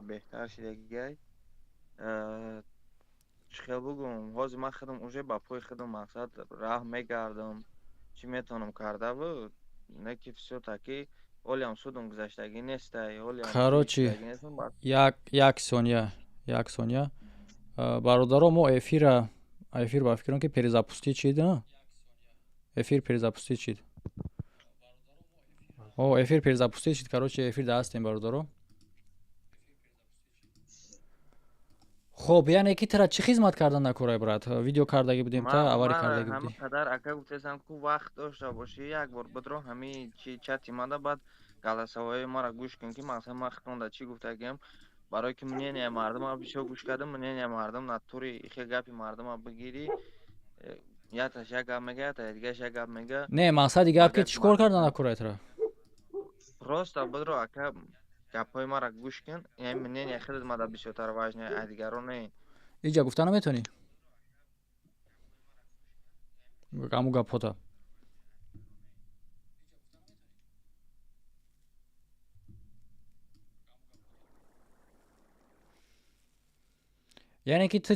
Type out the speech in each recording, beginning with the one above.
Беҳтар шидагиай. Чӣ хел бугум, ҳозир ман худам уже ба пои худам, мақсад, раҳ мегардам, чӣ метавонам кардаву, не ки всё-таки ҳолиам судам гузаштагӣ нестай, ҳолиам Короче, як сония, як сония, бародаро, мо эфира, эфир ба фикрам ки перезапустить шид, эфир перезапустить шид. О, эфир перезапустить шид. Короче, эфир да ҳастем, бародаро. Хоб, яъне ки тара чӣ хизмат кардан накорай, брат? Видео кардагӣ будем, та авари кардагӣ будӣ. Қадар ака гуфтесам ку, вақт дошта бошӣ, як бор бидро ҳами чи чати мада, баъд голосовои маро гӯш кун, ки мақсад ман хитонда чӣ гуфтагиам, барое ки мнения мардума бисёр гӯш кардам. Мнения мардум натури хел гапи мардума бигирӣ, яташ як гап мега, ята дигараш як гап мега. Не, мақсади гап ки чӣ кор кардан накорай тара? Просто бидро, ака, гапҳои маро гӯш кун, яъне мнения худат мада бисёртар важне, а дигарон не. Иҷа гуфта наметавонӣ ҳамун гапҳота? Яъне ки ту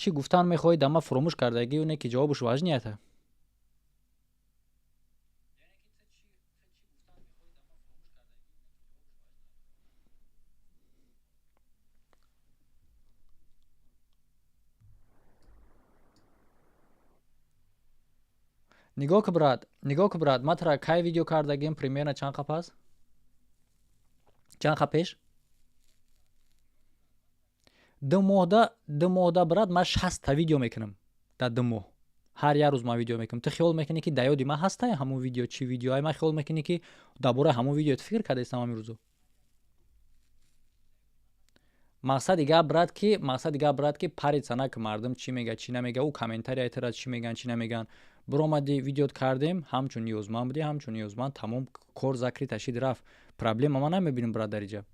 чӣ гуфтан мехоҳӣ, да ма фуромӯш кардагӣ, не ки ҷавобуш важнията? Нигоҳ ку, брат, нигоҳ ку, брат, ма тара кай видео кардагим? Примерно чанд қа пас, чанд қа пеш? 2 моҳда, 2 моҳда, брат, ман 60-та видео мекунам дар 2 моҳ. Ҳар як рӯз ман видео мекунам. Ту хиёл мекунӣ, ки дар ёди ман ҳастай ҳамун видео, чӣ видео? Ай, ман хиёл мекунӣ, ки дар бораи ҳамун видео ту фикр кардаистам ҳамин рӯзо? Мақсади гап, брат, ки, мақсади гап, брат, ки париться на, ки мардум чӣ мега, чӣ намега, ӯ комментария тара чӣ меган, чӣ намеган. Биромадӣ, видеот кардем, ҳамчун ниёзманд будӣ, ҳамчун ниёзманд, тамом, кор закрыто шид, рафт. Проблема ман намебинам, брат, дар иҷа.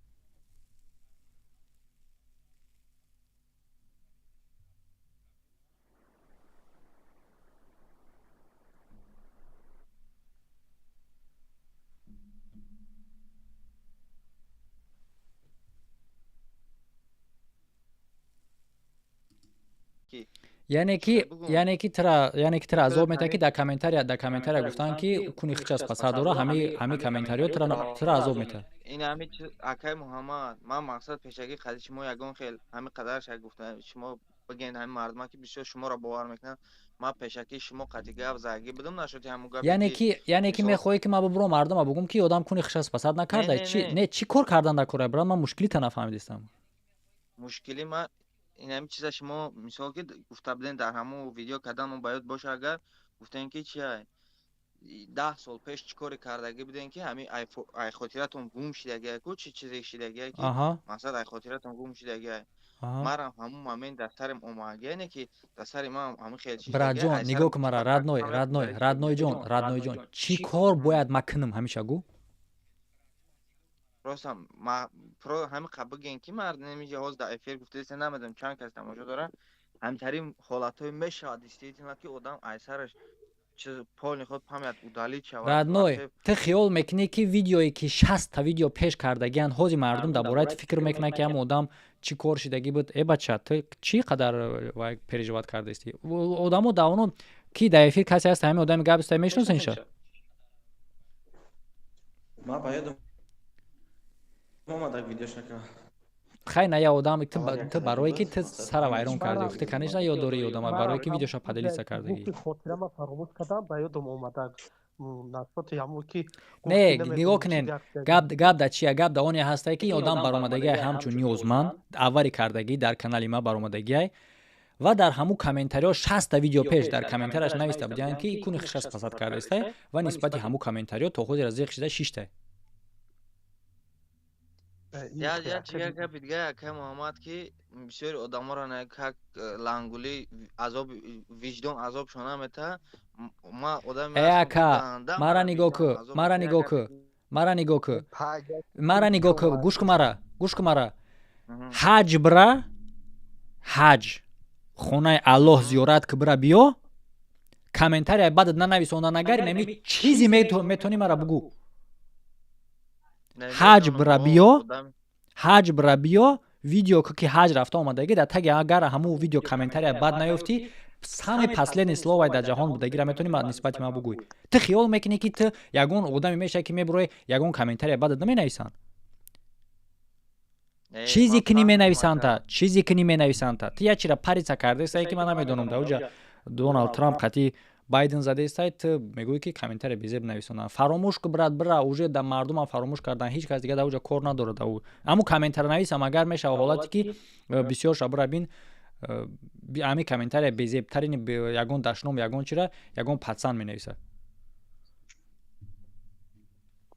Яъне ки тара азоб метаҳад, ки дар комментария гуфтанд, ки куни хичас пасар дора, ҳами комментариё тара азоб метаҳад. Ин ҳами акай Муҳаммад, ман мақсад пешакӣ қади шумо ягон хел ҳами қадарша гуфтам, шумо бигӯед, ҳами мардума ки бисёр шуморо бовар мекунанд, ман пешакӣ шумо қати гап задагӣ будам, нашуд ҳамун гапе. Яъне ки мехоҳӣ, ки ман бубурам, мардума бугум, ки одам куни хишас пасад накарда? Чи не, чӣ кор кардан дар кора, брат? Ман мушкилита нафаҳмидистам. Мушкили ма ин ҳами чиза, шумо мисол ки гуфта будем дар ҳамун видео кардан, ба ёд боша, агар гуфтем, ки чи 10 сол пеш чӣ коре кардагӣ будем, ки ҳами ай хотиратон гум шидагия ку, чӣ чизе шидагия, ки мақсад ай хотиратон гум шидагия. Марам ҳамун момент дар сарим омадагия, не ки дар сари ман ҳамун хел чиз. Братҷон, нигоҳ кун мара, родной, родной, родной ҷон, родной ҷон, чӣ кор бояд ма кунам, ҳамеша гӯ. Просто ҳами қа бигӯем, ки мардум инҷа ҳозир дар эфир гуфтаиста, намедонам чанд кас тамошо дорад, ҳамтарин ҳолатҳое мешавад, действительно, ки одам ай сараш чиз полный худ память удалить шавад. Родной, ту хиёл мекунӣ, ки видеое ки 60-та видео пеш кардагианд, ҳозир мардум дар бораи ту фикр мекунанд, ки ҳам одам чӣ кор шидагӣ буд? Э, бача, ту чӣ қадар вай переживать кардаистӣ? Одамо дар оно ки дар эфир касе ҳаст, ҳамин одами гап иста, мешиносенша? Ман ба ёдам омадак видеошака. Хай, на я одам, ту барое ки ту сара вайрон кардӣ, ту, конечно, ёд дорӣ одама, барое ки видеоша поделиться кардагӣ. Хотирама фаромӯш кардам, ба ёдам омадак насоти ҳамон ки. Не, нигоҳ кунен, гап да чия? Гап да оне ҳастае, ки одам баромадагиай ҳамчун ниёзманд, аввари кардагӣ дар канали ма баромадагиай ва дар ҳамун комментариҳо 60-та видео пеш дар комментарияш нависта будиянд, ки куни хишас пасад кардаистай, ва нисбати ҳамун комментариҳо то ҳозира зиқ шида шиштай. Як гапи дига, акай Муҳаммад, ки бисёри одаморо как лангули азоби виҷдон азобшон наметаҳад. Ма одаме Э, ака, мара нигоҳ ку, мара нигоҳ ку, мара нигоҳ ку, мара нигоҳ ку, гӯш ку мара, гӯш ку мара. Ҳаҷ бира, ҳаҷ, хонаи Аллоҳ зиёрат ки бира, биё, комментария баъдат нанависонда нагари, нами чизе метавонӣ мара бугӯ. Ҳаҷ бира, биё. Ҳаҷ бира биё, видео ки ҳаҷ рафта омадагӣ, дар таги агар ҳамун видео комментария бад наёфтӣ, самый последний слово дар ҷаҳон будагиро метавонӣ нисбати ман бугӯй. Ту хиёл мекунӣ, ки ту ягон одаме мешавӣ, ки мебурои, ягон комментария бадат наменависанд? Чизе ки менависанда, чизе ки менависанда, ту як чира парица кардаистай, ки ман намедонам, дар уҷа Доналд Трамп қатъи Байден задаистай, ту мегӯӣ, ки комментария безеб нависонанд. Фаромӯш ку, брат, бира уже да мардумам фаромӯш кардан, ҳеҷ кас дига дар уҷа кор надорад. Дар аму комментарнависам агар мешава, ҳолате ки бисёр ша, бира бин, ами комментария безебтарини, ягон дашном, ягон чира, ягон патсан менависад.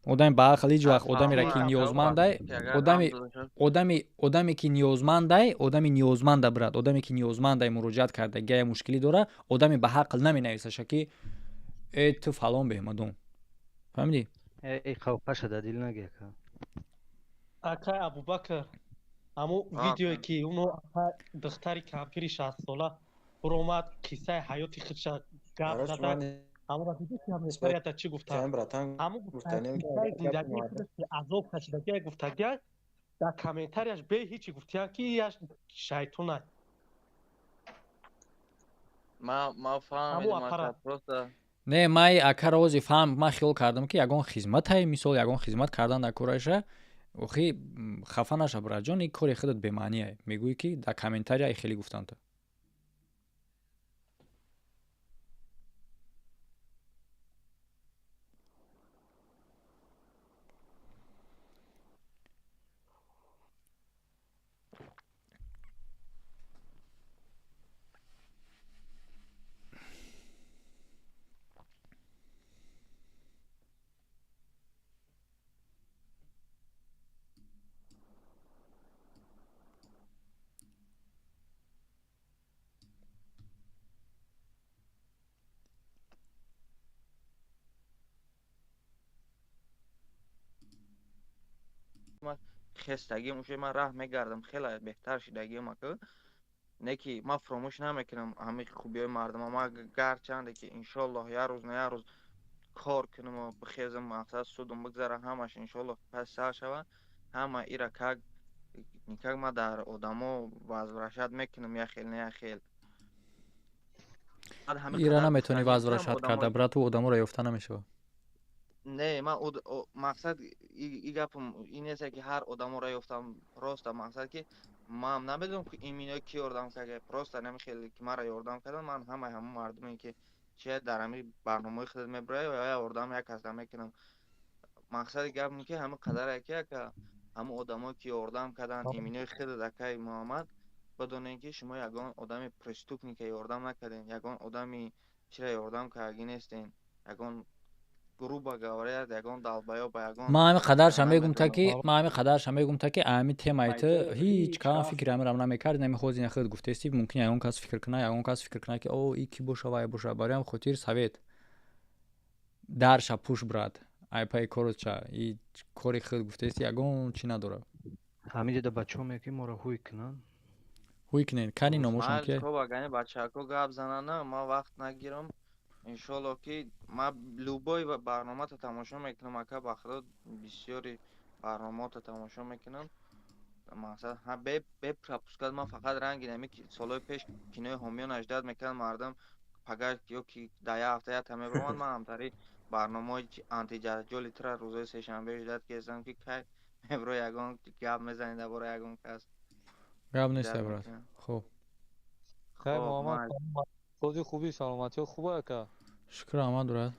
Одами баақл ҳеҷ вақт одамеро ки ниёзмандай, одами ки ниёзмандай, одами ниёзманда, брат, одаме ки ниёзмандай, муроҷиат карда, гая мушкилӣ дора, одами ба ҳақл наменависаша, ки э, ту фалон беҳмадон, фаҳмидӣ? Акай Абубакр, ҳамун видеое, ки уно духтари кампири 60-сола буромад, қиссаи ҳаёти худша гап зада, ҳамонро дидӣ, ки ҳамисарията чӣ гуфтанд? Ҳамун зиндагии худаш ки азоб кашидагия гуфтагия, дар комментарияш бе ҳичи гуфтиян, ки яш шайтонай. Не, май акаро ози фаҳм, ман хиёл кардам, ки ягон хизматае, мисол, ягон хизмат кардан дар кораша. Охи, хафа наша, братҷон, ин кори худат бемаъние. Мегӯӣ, ки дар комментария хеле гуфтанд. Хестагим уше, ман раҳ мегардам, хеле беҳтар шидагим, ака. Не ки ман фуромӯш намекунам ҳамаи хубиҳои мардума. Ман гарчанде ки иншоллоҳ як рӯз на як рӯз кор кунаму бихезам, мақсад судум бигзара, ҳамаш иншоллоҳ пас сар шавад, ҳама ира как никак ман дар одамо возвращать мекунам, як хел на як хел. Ира наметавонӣ возвращать карда, брат, ӯ одаморо ёфта намешавад. Не, ман мақсад и гапам ин нест, ки ҳар одаморо ёфтам, просто мақсад ки ман намедонам, ки имино ки ёрдам карда, просто намихеле ки маро ёрдам кардан, ман ҳамаи ҳамон мардуме, ки чи дар ҳамин барномаҳои худат мебирояд, я ёрдам як касда мекунам. Мақсади гапам ки ҳамин қадаре ки, ака, ҳамон одамое ки ёрдам карданд, иминои худат, акаи Муҳаммад, бидонед, ки шумо ягон одами преступника ёрдам накардем, ягон одами чира ёрдам кардагӣ нестем, ягон, грубо говоря, ягон долбоёба, ягон. Ман ҳамин қадарша мегум, та ки ман ҳамин қадарша мегум, та ки ҳамин темаи ту ҳеҷ кам фикри ҳамирам намекард. Намехоҳ зина худ гуфтести, мумкин ягон кас фикр куна, ягон кас фикр куна, ки о, и ки боша, вай боша. Барои ҳам хотир совет дарша пуш, брат, айпаи коротча, и кори худ гуфтести ягон чӣ надорад. Ҳамин дида бачаҳо мегӯяд, ки моро ҳуй кунанд. Ҳуй кунед, кани номошон ки. Бачаҳако гап занана, ман вақт нагирам. Иншолло, ки ман любой барномаро тамошо мекунам, ака, ба худо, бисёри барномаҳото тамошо мекунам. Мақсад бе пропускать. Ман фақат ранги нами солҳои пеш кинои ҳомиён аждад мекардам, мардум пага ё ки дар як ҳафта якта мебаромад, ман ҳамтари барномаҳои антиҷаҷоли тура рӯзои сешанбе ждать кардам, ки кай мебро, ягон гап мезанӣ дар бораи ягон кас. Гап нест, брат, хуб. Хай, Муҳаммад, сози хуби, саломатиҳо хуба, ака? Шукр, аҳмад, брат.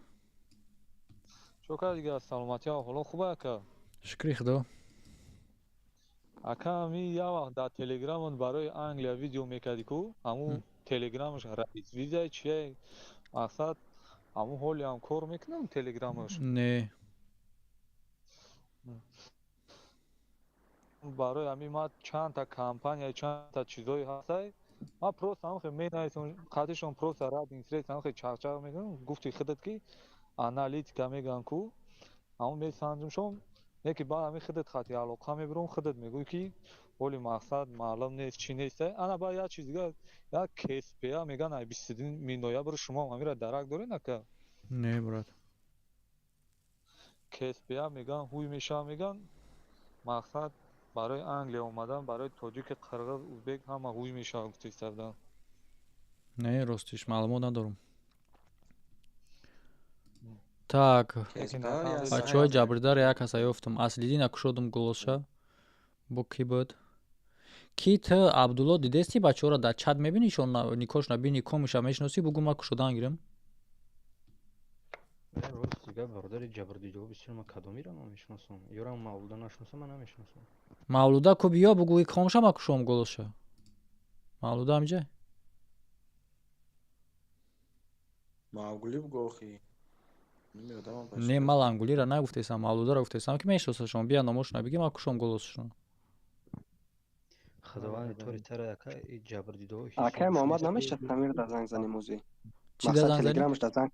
Чо кар дига, саломатиҳо ҳоло хуба, ака? Шукри худо. Ака, ами як вақт дар телеграмон барои Англия видео мекардӣ ку, ҳамун телеграмаш раис визаи чия, мақсад, ҳамун ҳолиам кор мекунам телеграмаш? Не. Барои ҳамин ман чандта компания, чандта чизҳое ҳастай, ман просто ҳамхе менависам қатишон, просто ради интерес ҳамхе чақчақ мекунам. Гуфти худат, ки аналитика мегӯянд ку, ҳамун месанҷумшон, не ки баъд ҳамин худат хати алоқа мебиром, худат мегӯӣ, ки ҳоли мақсад маълум нест, чӣ нест. Ана, баъд як чиз дига, як кспа мегӯянд, ай 22 ноябр, шумо ҳамира дарак доред, ака? Не, брат. Кспа мегӯянд, ҳуй мешавад, мегӯянд, мақсад. Барои Англия омадан, барои тоҷики, қирғиз, узбек ҳама ҳуй мешавад, гуфтеста буданд. Не, ростиш, маълумот надорам. Так, бачаҳои ҷабрдара як каса ёфтам. Аслидина кушодум голоса. Бо кӣ буд? Ки ту, Абдулло, дидести бачаҳоро дар чат мебинишон, никошна бини, комиша мешиносӣ, бугу, ма кушодан гирам. Рост гап, бародари ҷабрдидиҳо бисёр, ман кадомиро ман мешиносам? Ёрам Мавлуда нашиносам, ман намешиносам. Мавлуда ку, биё, бугӯ, комша ма кушом голоса. Мавлуда ҳамиҷа? Мавгули бугӯ охи. Не, ман Лангулиро нагуфтесам, Мавлударо гуфтесам, ки мешиносашон, бия номошона биги, ман кушом голосашон. Худованди тори тара ака ҷабрдидиҳо. Акай Муҳаммад, намешад Самир да занг занем ози? Чӣ да занг занем? Телеграмаш да занг,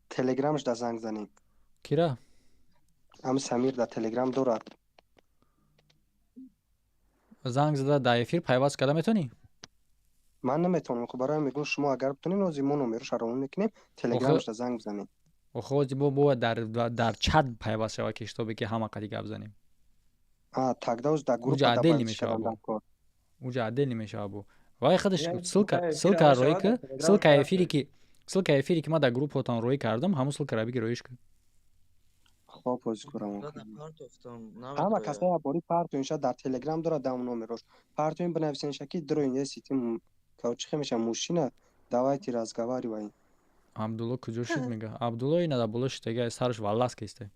телеграмаш да занг занем. Кира? Ам Самир да телеграм дорад. Занг зада дар эфир пайваст карда метавонӣ? Ман наметавонам, хуб, барои мегӯм, шумо агар битонед, ози мо номероша равон мекунем, телеграмаш да занг бизанем. Охо, ози мо бояд дар чат пайваст шава, ки шитобе ки ҳама қади гап занем. А, тогда оз дар группа Уҷа отдельный мешава бо. Уҷа отдельный мешава бо. Вай худаш ссылка роӣ ки, ссылка эфире ки ман дар группаотон роӣ кардам, ҳамун ссылкаро биги, роиш кун. Хоб, ози курам. Ҳама касое бори партоинша дар телеграм дорад, дар номерош. Партоин, бинависенша ки дроин если ты, короче, меша мужчина, давайте разговариваем. Абдулло куҷо шуд, мега? Абдулло ина дар боло шитага, сараш валлас кисте.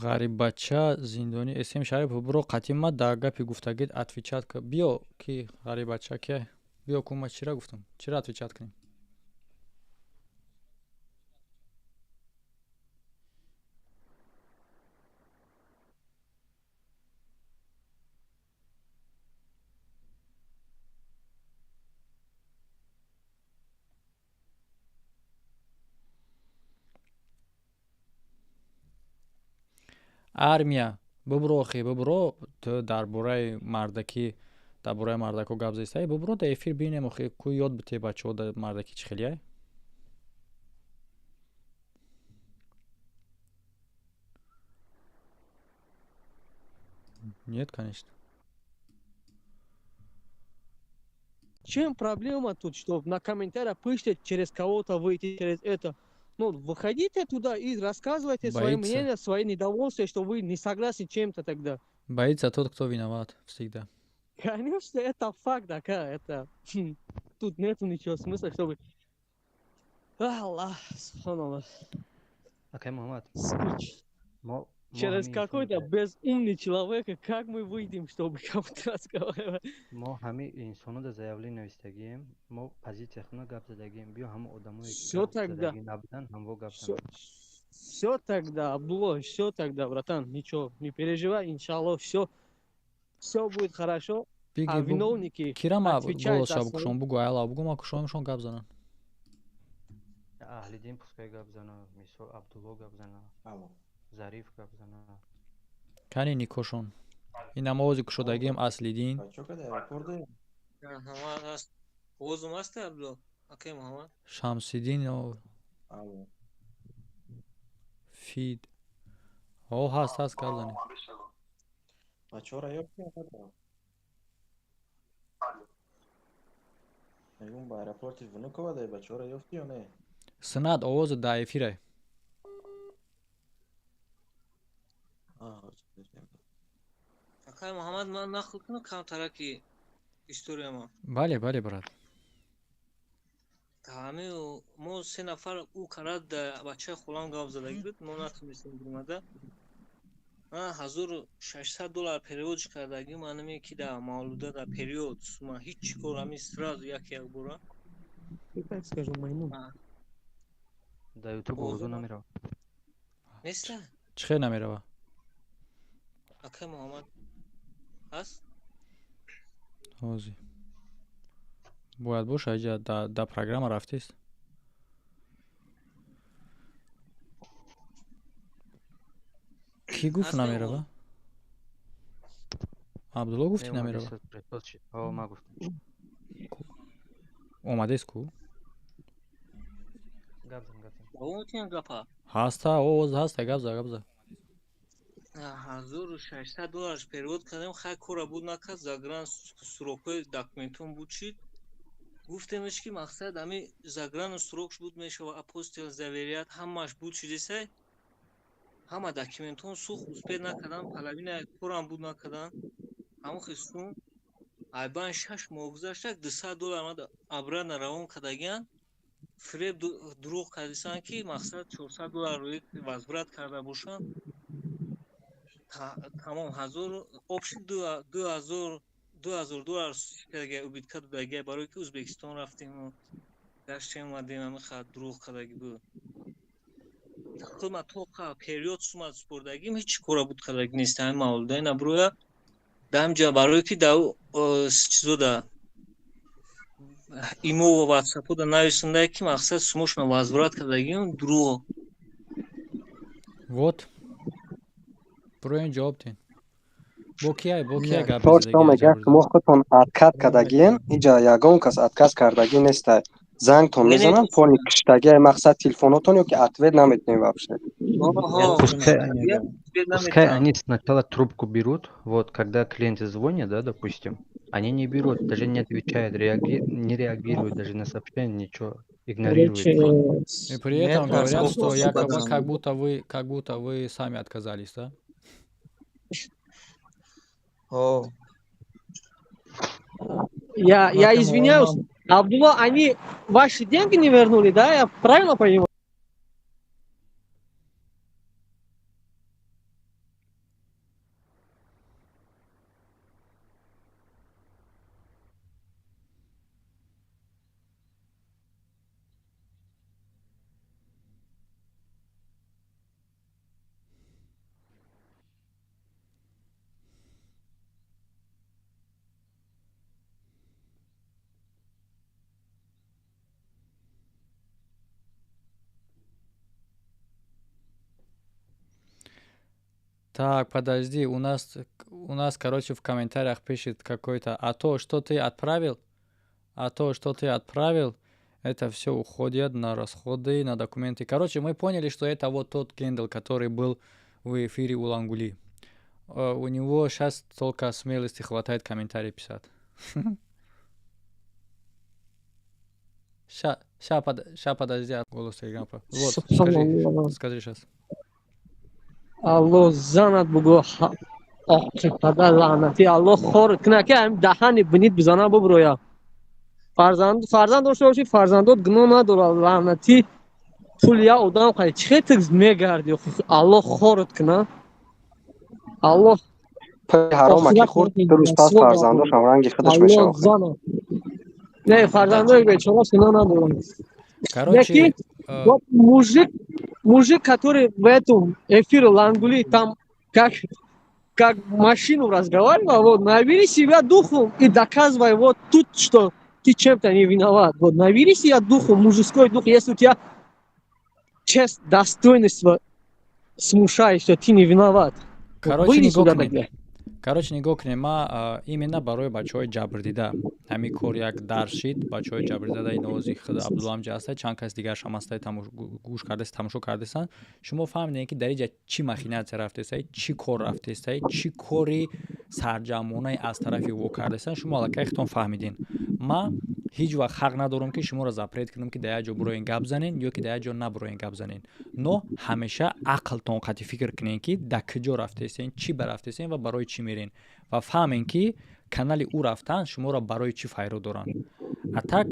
Ғариббача зиндонӣ эсем Шарипов, буро қатима дар гапи гуфтагит отвечать ка. Биё, ки ғариббача ки, биё ку, ма чира гуфтам, чира отвечать кунем? Армия, бубро, охи, бубро, ту дар бораи мардакӣ, дар бораи мардако гап застаи, бубро дар эфир бинем, охи, ку ёд бите бачаҳо да мардакӣ чӣ хелияй. Нет, конечно. Чем проблема тут, что на комментариях пишите, через кого-то выйти, через это. Ну, выходите туда и рассказывайте свое Боится. Мнение, свои недовольствия, что вы не согласны чем-то тогда. Боится тот, кто виноват всегда. Конечно, это факт, такая, это... Тут нету ничего смысла, чтобы... Аллах, субханаллах. Акай Муҳаммад, Скуч. мо Через ҳамин какой-то инсон безумный человека, как мы выйдем, чтобы кому-то разговаривать? Мо ҳамин инсоно да заявление навистагием, мо позитсия хуна гап задагием, биё ҳамон одамое ки Всё гап тогда. задагӣ набуданд, ҳамво гап Все, зананд. все тогда, Абдулло, все тогда, братан, ничего, не переживай, иншаллах, все, все будет хорошо. Биги А виновники кирама отвечают за голоса свои... букушон, бугу, айла бугу, ма кушоншон гап зананд. Аҳлидин пускай гап зана, мисол, Абдулло гап зана, Алло. Зариф гап зана. Кани никошон, ина овози кушодагием, Аслидин. Бачаҳо када аэропорт? Муҳаммад ҳаст. Овозум ҳаст, Абдулло? Акай Муҳаммад. Шамсиддин. Алло. Фид о ҳаст, ҳаст, гап занед. Бачаҳоро ёфти ада? Мегӯм, ба аэропорти Внуково дай, бачаҳоро ёфти ё не? Сунат, овозу дар эфире. А, ҳозир. Акай Муҳаммад, ман нақл кунам камтараки историяма? Бале, бале, брат. Ҳами мо се нафар ӯ карад, да бачаи холам гап задагӣ буд, мо натонистем биромада. Ман 1600 доллар перевод кардагӣ, манаме ки да Мавлуда да период сума ҳеҷ кор, ҳами сразу як як бора. Так скажу, маймун. Дар Ютуб овозо намерава. Неста? Чӣ хел намерава? Акай Муҳаммад, ҳаст? Ҳозир бояд боша, иҷа да программа рафтест. Кӣ гуфт намерава? Абдулло гуфти намерава? Ма гуфтам. Омадест ку? Ҳаста, овоз ҳаста, гап за, гап за. 1600 доллар перевод кардем, хай, кора буд накард, загран срокҳои документон буд шид. Гуфтемш, ки мақсад ами загран срокш буд мешава, апостил заверять ҳамааш буд шидисай, ҳама документон сух, успеть накардан, половина корам буд накардан. Ҳамон хисум айбан 6 моҳ гузашта, 200 доллар мад обратно равон кардагиян. Фиреб, дурӯғ кардисан, ки мақсад 400 доллар возврат карда бошанд. Тамом, ҳазор общий 2000 доллар кардаги, убытка додаги, барое ки Ӯзбекистон рафтему гаштем, омадем. Ҳамиха дурӯғ кардаги буд. Хума то период сума супордагим, ҳеҷ кора буд кардаги нест. Ҳамин мавлудаина броя дамҷа, барое ки да чизо да имо ва ватсапо да нависонда, ки мақсад сумошона возврат кардагим, дурӯғ. Вот, броен, ҷавоб дин. Бо кияй, бо кияй гап? Мега, шумо худтон отказ кардагиен, иҷа ягон кас отказ кардагӣ нестай. Зангтон мезананд, фони киштагиай, мақсад телефонотон ё ки ответ наметунем вообще. Пускай они сначала трубку берут. Вот когда клиенты звонят, да, допустим, они не берут, даже не отвечают, не реагируют даже на сообщение, ничего, игнорируют. И при этом говорят, что якобы как будто вы сами отказались, да? О. Я извиняюсь, Абдулла, они ваши деньги не вернули, да? Я правильно понимаю? Так, подожди, у нас, короче, в комментариях пишет какой-то: а то, что ты отправил, а то, что ты отправил, это все уходит на расходы, на документы. Короче, мы поняли, что это вот тот Гендел, который был в эфире у Лангули. У него сейчас только смелости хватает комментарии писать. Ща, ща, ща, подожди, голос Телеграма. Вот, скажи, скажи сейчас. Алло, занат бугу, охи падар лаънатӣ, Алло хор кина, ки ҳам даҳани бинит бизана буброя. Фарзанд, фарзанд дошта бошӣ, фарзандот гуноҳ надорад. Лаънатӣ, пул я одам қай чӣ хел ту мегарди? Алло хорат кина, Алло. Ҳарома ки хурд, 2 рӯз пас фарзандошам ранги худаш мешавад. Не, фарзандои бечора гуноҳ надоранд. Короче, вот мужик, мужик, который в этом эфире Лангули там как машину разговаривал, вот, набери себя духом и доказывай вот тут, что ты чем-то не виноват. Вот, набери себя духом, мужской дух, если у тебя честь, достоинство смущает, что ты не виноват. Короче, нигоҳ кунед. Короче, нигоҳ кунед, ма именно барои бачаҳои ҷабрдида ҳамин кор як дарс шид. Бачаҳои ҷабрдида дар иновози худ Абдуллам ҷа ҳастай, чанд кас дигаршам ҳастай, гӯш кардест, тамошо кардестанд. Шумо фаҳмидем, ки дар инҷа чӣ махинация рафтестай, чӣ кор рафтестай, чӣ кори сарҷамъонае аз тарафи во кардестанд. Шумо аллакай худтон фаҳмидем. Ма ҳеҷ вақт ҳақ надорам, ки шуморо запрет кунам, ки дар як ҷо буроен гап занен ё ки дар як ҷо набуроен гап занен, но ҳамеша ақлтон қатъи фикр кунен, ки дар куҷо рафтесен, чӣ барафтесен ва барои чӣ мерен, ва фаҳмем, ки канали ӯ рафтан шуморо барои чӣ файро доранд. А так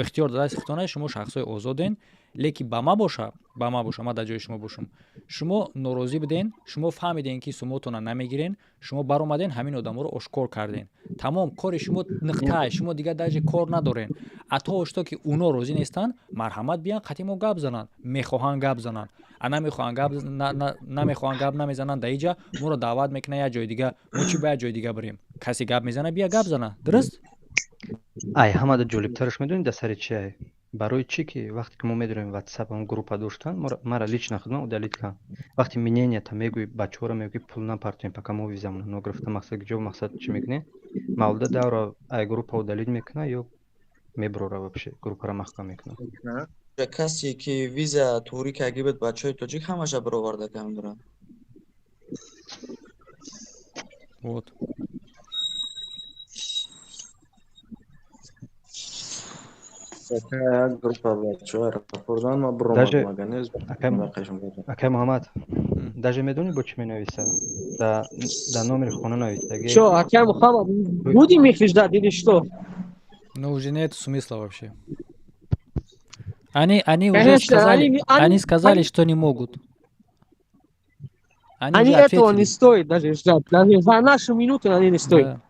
ихтиёр дар дасти худтон, шумо шахсҳои озоден. Лекин ба ма боша, ма дар ҷои шумо бошам, шумо норозӣ буден, шумо фаҳмиден, ки сумотона намегирен, шумо баромаден, ҳамин одаморо ошкор карден. Тамом, кори шумо нуқтае, шумо дигар даже кор надорен. А то что ки уно розӣ нестанд, марҳамат, биян қати мо гап зананд. Мехоҳанд, гап зананд, а намехоҳанд, гап намезананд. Дар иҷа моро даъват мекунанд як ҷои дига, мо чӣ ба як ҷои дига бирем? Касе гап мезана, бия гап зана, дуруст? Ай, ҳамада ҷолибтараш медонӣ дар сари чи ай? Барои чӣ ки вақте ки мо медонем WhatsApp он группа доштан, мара лично худман удалить кардам. Вақте мненията мегӯи, бачаҳоро мегӯи, пул напартоем, пока мо визамона ногирифта, мақсад ҷо мақсад чӣ мекунем? Мавлуда давра ай группа удалить мекуна ё меброра, вообще группаро маҳкам мекуна. Касе ки виза тури карги буд, бачаҳои тоҷик ҳамаша бароварда кам доранд. Вот. Як группа бачаҳо аэропортдан ма Даже буромадам, агар нест акай вақешон кардам. Акай Муҳаммад, даже медонӣ бо чӣ менависа? Да номери хона нависаги. Что, акай Мухаммад, будем их ждать или что? Ну, уже нет смысла вообще. Они уже Конечно, сказали, они, они сказали, они, что не могут. Они они уже этого не ответили. стоит даже ждать. Даже за нашу минуту они не стоят. Да.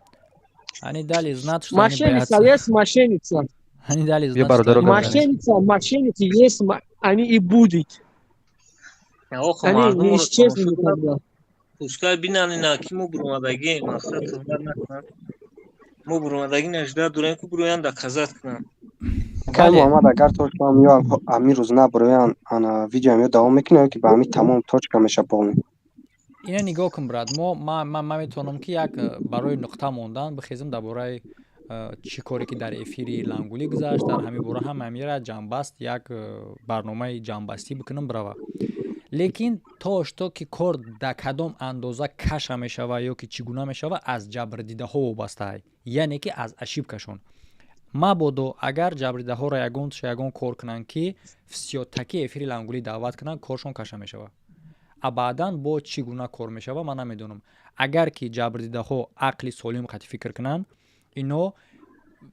Они дали знать, что они Мошенница боятся. есть мошенница. Они дали Бё знать, что бародаро они гап боятся. занед. Мошенница, мошенницы есть, они и будут. Охо, Они не мардумро исчезли тамошо кунад, никогда. пускай бинанд ина ки мо буромадагием, мақсад туҳмат накунанд. Мо буромадагӣ нажда дорем, ки буроянд доказать кунанд. Акай Бале, Муҳаммад, агар точкам ё ҳамин рӯз набароян, ана видеоам ё давом мекунад ё ки ба ҳамин тамом точка меша полный? Ина нигоҳ кун, брат. Мо ма метавонам ки як барои нуқта мондан бихезем дар бораи чӣ коре ки дар эфири Лангулӣ гузашт, дар ҳамин бора ҳам ҳамира ҷамъбаст, як барномаи ҷамъбастӣ бикунам, брава. Лекин то что ки кор дар кадом андоза каша мешава ё ки чӣ гуна мешава, аз ҷабрдидаҳо вобастаай, яъне ки аз ошибкашон. Мабодо агар ҷабрдидаҳоро ягонташа ягон кор кунанд, ки всё-таки эфири Лангулӣ даъват кунанд, коршон каша мешава. А баъдан бо чӣ гуна кор мешава, ман намедонам. Агар ки ҷабрдидаҳо ақли солим қати фикр кунанд, ино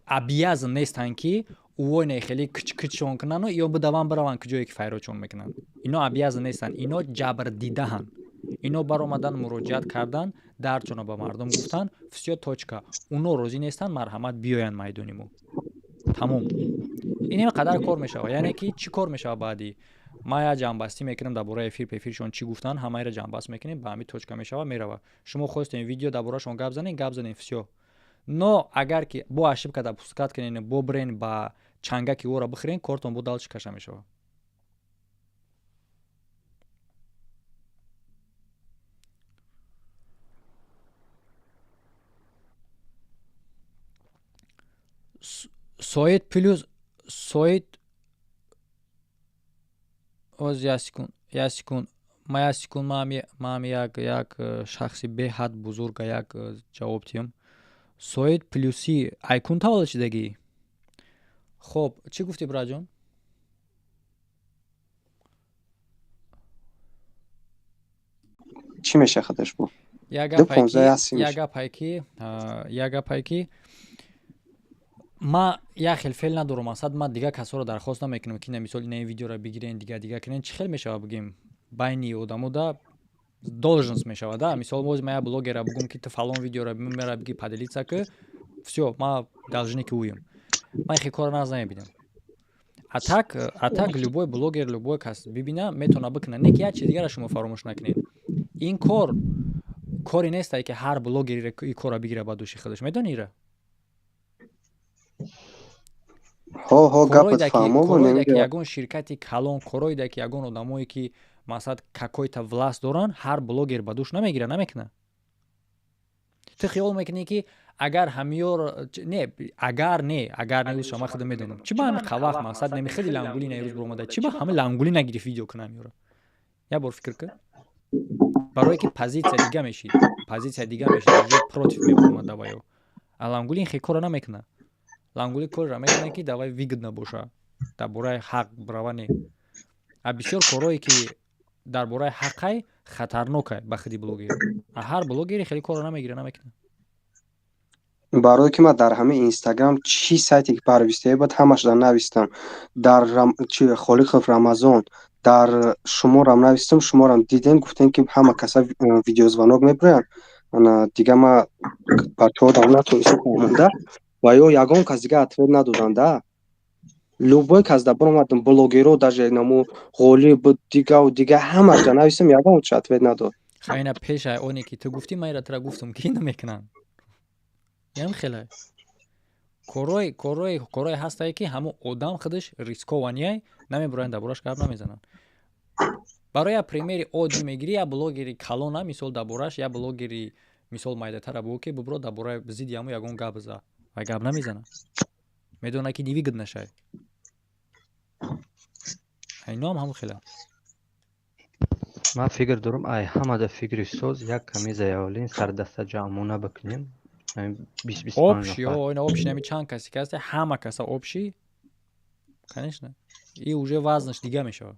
обязан нестанд, ки увойне хеле кичкичшон кунану ё бидаванд бираванд куҷое ки файродшон мекунанд. Ино обязан нестанд, ино ҷабрдидаҳанд. Ино баромадан, муроҷиат кардан, дардшонро ба мардум гуфтанд, всё, точка. Уно розӣ нестанд, марҳамат, биёянд майдони мо. Тамом. Ин қадар кор мешава. Яъне ки чӣ кор мешава баъдӣ? Ма як ҷамъбастӣ мекунам дар бораи эфир пефиршон чӣ гуфтанд, ҳамаеро ҷамъбаст мекунем, ба ҳамин точка мешава, мерава. Шумо хостем видео дар борашон гап занем, гап занем, всё. Но агар ки бо ошибка допускать кунен, бо брен ба чангаки ӯро бихӯрен, кортон бо дальше каша мешава. Соид плюс Соид, оз як секунд, як секунд, ма як секунд, маами як шахси беҳад бузурга як ҷавоб диҳам. Соид плюси айкун таваллуд шидагӣ. Хоб, чӣ гуфтӣ, браҷон? Чӣ меша худаш бу? Як Ду гапае понздаҳ ки як си як меша. гапае ки як гапае ки ма як хел феъл надорам, мақсад ма дигар касоро дархост намекунам, ки на мисол ина видеоро бигирен, дига дига кунен. Чӣ хел мешава, бигем, байни одамо да должность мешава, да. Мисол, боз ма як блогера бугум, ки ту фалон видеоро мера биги, поделиться ки, всё, ма должники уем. Ман хел корро наз намебинам. А так любой блогер, любой кас бибина, метавона бикуна. Не ки як чиз дигарро шумо фаромӯш накунед. Ин кор коре нестае, ки ҳар блогере ин корро бигира ба дӯши худаш. Медонӣ ира? Ҳо, гапат Короида ки фаҳмо, короида ки намега. ягон ширкати калон, короида ки ягон одамое ки масалан какой-то власть доранд, ҳар блогер ба дӯш намегира, намекуна. Ту хиёл мекунӣ, ки агар ҳамиёро не, агар не, агар не, рӯзша ман худам медонам, чӣ ба ҳами қавақт мақсад неми хеле Лангули на рӯз биромада, чӣ ба ҳами Лангули нагирифт видео куна ҳамиёро? Як бор фикр кун. Барое ки позитсия дига мешид, позитсия дига мешид, уже против мебаромада ва ё. А Лангули ин хел корро намекуна. Лангули корро мекуна, ки давай выгодно боша, дар бораи ҳақ брава не. А бисёр корҳое ки дар бораи ҳақай, хатарнокай ба худи блогер. А ҳар блогере хеле корро намегира, намекуна. Барое ки ман дар ҳамин Инстаграм чӣ сайте ки парвистае буд, ҳамашро навистам. Дар чи Холиқов Рамазон, дар шуморам навистам, шуморам дидем, гуфтем, ки ҳама каса видеозвонок мебироянд. Ана дига ма бачаҳо натонистам фаҳмонда ва ё ягон кас дига ответ надоданда. Любой кас да баромадам, блогеро, даже наму Ғолиб, дигаву дига, ҳамашро навистам, ягон чӣ ответ надод. Хайна, пешай оне ки ту гуфтӣ, ман ира тура гуфтам, ки намекунанд. Ям хелай. Корое ҳастае, ки ҳамун одам худаш рискования намебуроянд, дар бораш гап намезананд. Барои як примери оддӣ мегирӣ, як блогери калона, мисол, дар бораш як блогери, мисол, майдатара бугӯ, ки бубро, дар бораи зидди ҳамун ягон гап за, вай гап намезанад, медонад, ки невыгодно шай. Иноам ҳамун хела. Ман фикр дорам, ай ҳамада фикри соз як ками заявление сардаста ҷамъона бикунем. Общий, ина общий нами чанд каси ки ҳаста, ҳама каса общий, конечно, и уже вазнаш дига мешавад.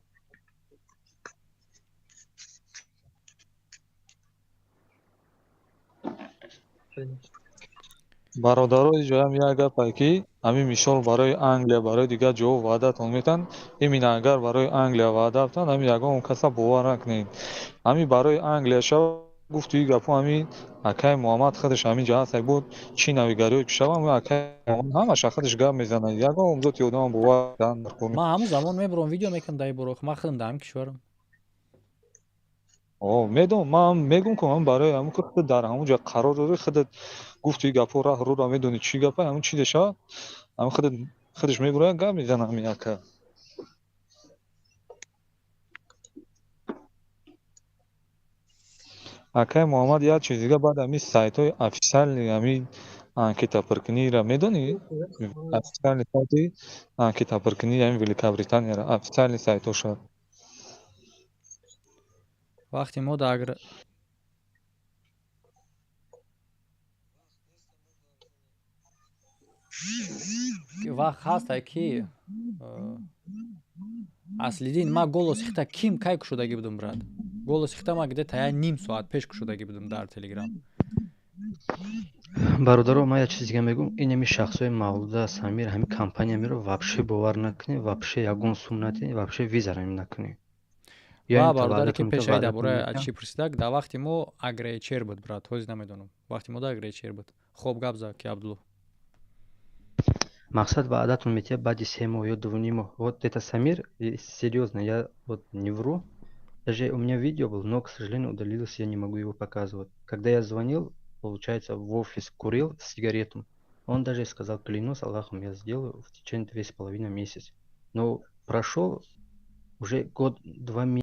Бародаро, иҷоям як гапае, ки ҳамин мисол барои Англия, барои дигар ҷоҳо ваъдатон метаҳанд. Именно агар барои Англия ваъда битаҳанд, ҳамин ягон каса бовар накунед. Ҳамин барои Англия шава, гуфту ин гапҳо, ҳамин акаи Муҳаммад худаш ҳамин ҷо ҳаст, буд чӣ навигариҳое ки шава, ҳамин акаи Муҳаммад ҳамаша худаш гап мезанад. Ягон зоти одамам бовар Ман ҳамун замон мебурам, видео мекунам дар ин бора. Ман худам дар ҳамин кишварам. О, медонам, ман мегӯм, ки ман барои ҳамун ки худат дар ҳамун ҷо қарор дорӣ, худат гуфту ин гапҳо, раҳ рӯро медонӣ, чӣ гапа, ҳамун чизе шава, ҳамин худат худаш мебурояд, гап мезанад ҳамин ака. Акаи Муҳаммад, як чиз дига, баъд ҳамин сайтҳои официальный ҳамин анкетапуркуниро медонӣ? Официальный сайти анкетапуркунии ҳамин Великобританияро, официальный сайтҳоша. Вақте мо дар вақт ҳастай, ки Аслиддин, ман голос хита ким кай кушодагӣ будум, брат? Голос хита ман где-то як ним соат пеш кушодагӣ будум дар Телеграм. Бародаро, ман як чиз дига мегӯм. Инами шахсҳои Мавлуда, Самир, ҳамин компания меро вообще бовар накунед, вообще ягон сум натиҳед, вообще визара накунед. Ва бародаре, ки пешаи дар бораи чӣ пурсидак, дар вақти мо агречер буд, брат, ҳозир намедонам. Вақти мо да агречер буд. Хоб, гап за, ки Абдулло. Мақсад, ваъдатон метиҳад баъди 3 моҳ ё 2,5 моҳ. Вот это Самир, серьезно, я вот не вру, даже у меня видео был, но, к сожалению, удалилось, я не могу его показывать. Когда я звонил, получается, в офис, курил сигарету, он даже сказал: «Клянусь Аллахом, я сделаю в течение 2,5 месяца». Но прошел уже год, 2 месяца.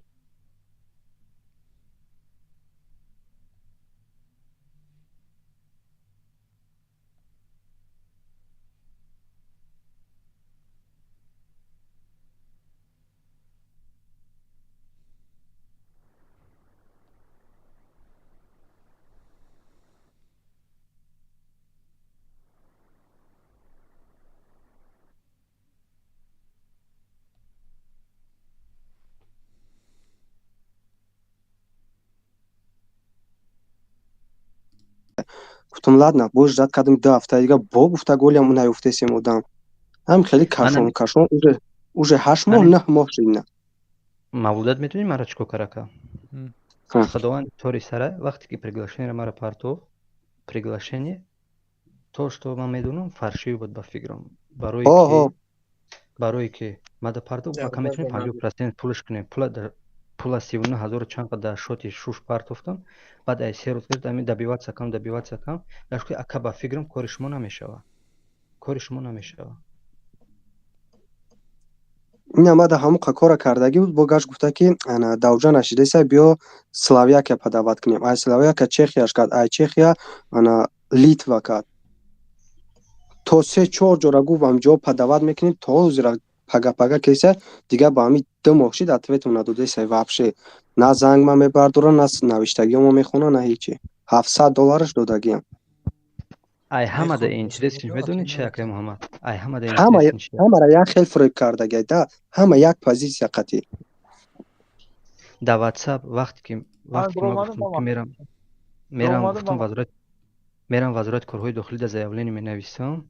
Гуфтам, ладно, боз ждать кардем 2 ҳафта дига, бо гуфта голиам наёфтесем одам. Ҳам хеле кашон кашон, уже 8 моҳ, 9 моҳ шудина. Мавлудат, метавонӣ маро чӣ кор карака? Худованд тори сара, вақте ки приглашениеро мара партов, приглашение, то что ман медонам, фальшивый буд, ба фикрам. Барои ки мада партов, ака, метавонем 50% пулш кунем. Пула 39 ҳазору чанд дар шоти шуш партофтам. Баъд ай 3 рӯз гирд, ами добиваться кам, добиваться кам, дашки, ака, ба фикрам, кори шумо намешава, кори шумо намешава. Ина мада ҳамун кора кардагӣ буд, бо гашт гуфта, ки давҷа нашидеса, биё Словакия подавать кунем. Ай Словакия Чехияш кард, ай Чехия ана Литва кард, то се чор ҷора гуфт, ҳамҷо подавать мекунем. То ҳозира пага пага кеса, дигар ба ҳами 2 моҳ шид, ответам надодеса вообще. На занг ма мебардора, на навиштагиҳомо мехона, на ҳечи. 700 доллараш додагиам. Ай ҳамада интересиш медонӣ чи, акай Муҳаммад? Ай ҳамада ҳамара як хел фуреб кардагиай да, ҳама як позитсия қатӣ. Дар Ватсап вақте ки ман гуфтам, ки мерам, гуфтам, вазорат мерам, вазорати корҳои дохилӣ да заявление менависам,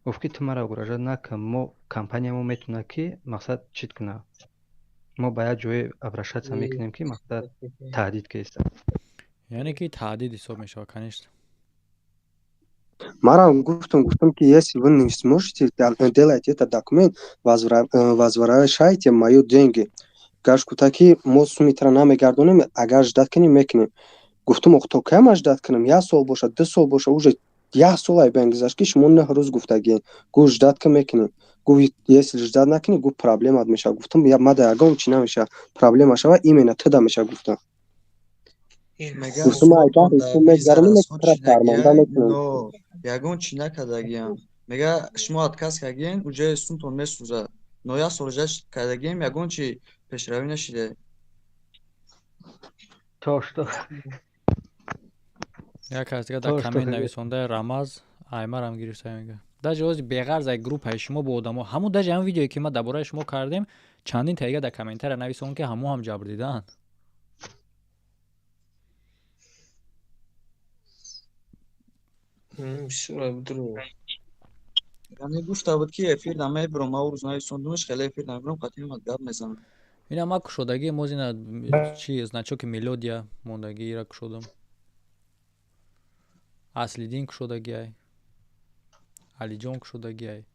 гуфт, ки ту мара угрожать накун, мо компаниямо метавонад, ки мақсад чит кунад, мо ба як ҷое обращаться мекунем, ки мақсад таҳдид кеста. Яъне ки таҳдид ҳисоб мешавад, конечно. Марам гуфтам, ки если вы не сможете делать этот документ, возвращайте мои деньги. Гаш гуфта, ки мо сумитра намегардонем, агар ждать кунем, мекунем. Гуфтам, ох, то кай ман ждать кунам? Як сол бошад, 2 сол боша, уже Як сол ай байн гузашт, ки шумо 9 рӯз гуфтагиен. Гуфт, ждать ка мекунем. Гуфт, если ждать накунӣ, гуфт, проблемат мешава. Гуфтам, ма да ягон чи намеша, проблема шава, именно туда меша, гуфтам. Гуфтам, ай баҳри ту мегзарам, тра шарманда мекунам. Ягон чи накардагиам. Мега, шумо отказ кардагиен, уҷаи сумтон месӯзад. Но як сол ждать кардагием, ягон чи пешравӣ нашида. То что? Як кас дига дар коммент нависонда, Рамаз аймарам гирифта, мега, даже ози беғарз ай группаи шумо бо одамо, ҳамун даже ҳамун видеое, ки ма дар бораи шумо кардем, чандин таига дар комментария нависон, ки ҳамун ҳам ҷабр дидаанд. Яъне гуфта буд, ки эфир намебиром, ма рӯз нависондумаш, хеле эфир намебиром, қатъи гап мезанам. Ина ма кушодагӣ мозина чи значоки мелодия мондагӣ, ира кушодам. Аслиддин кушодагиай, Алиҷон кушодагиай,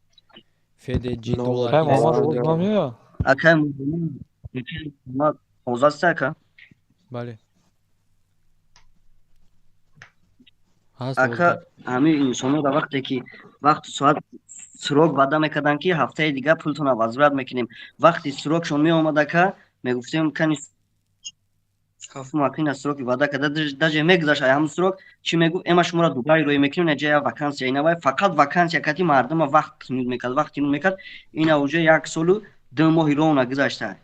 Феде Ҷи доллар. Акай, ҳозир ака? Бале. Ака, ҳамин инсонҳоро вақте ки вақту соат срок ваъда мекарданд, ки ҳафтаи дигар пултонро возврат мекунем, вақти срокшон меомад, ака, мегуфтем, кани ҳафтумакина сроки ваъда карда, даже мегузашт ай ҳамун срок, чӣ мегуфт? Эма шуморо Дубай рӯй мекунем, ина ҷая вакансия, ина вай, фақат вакансия кати мардума вақт тинуд мекард, вақт тинуд мекард. Ина уже як солу 2 моҳи ровна гузашта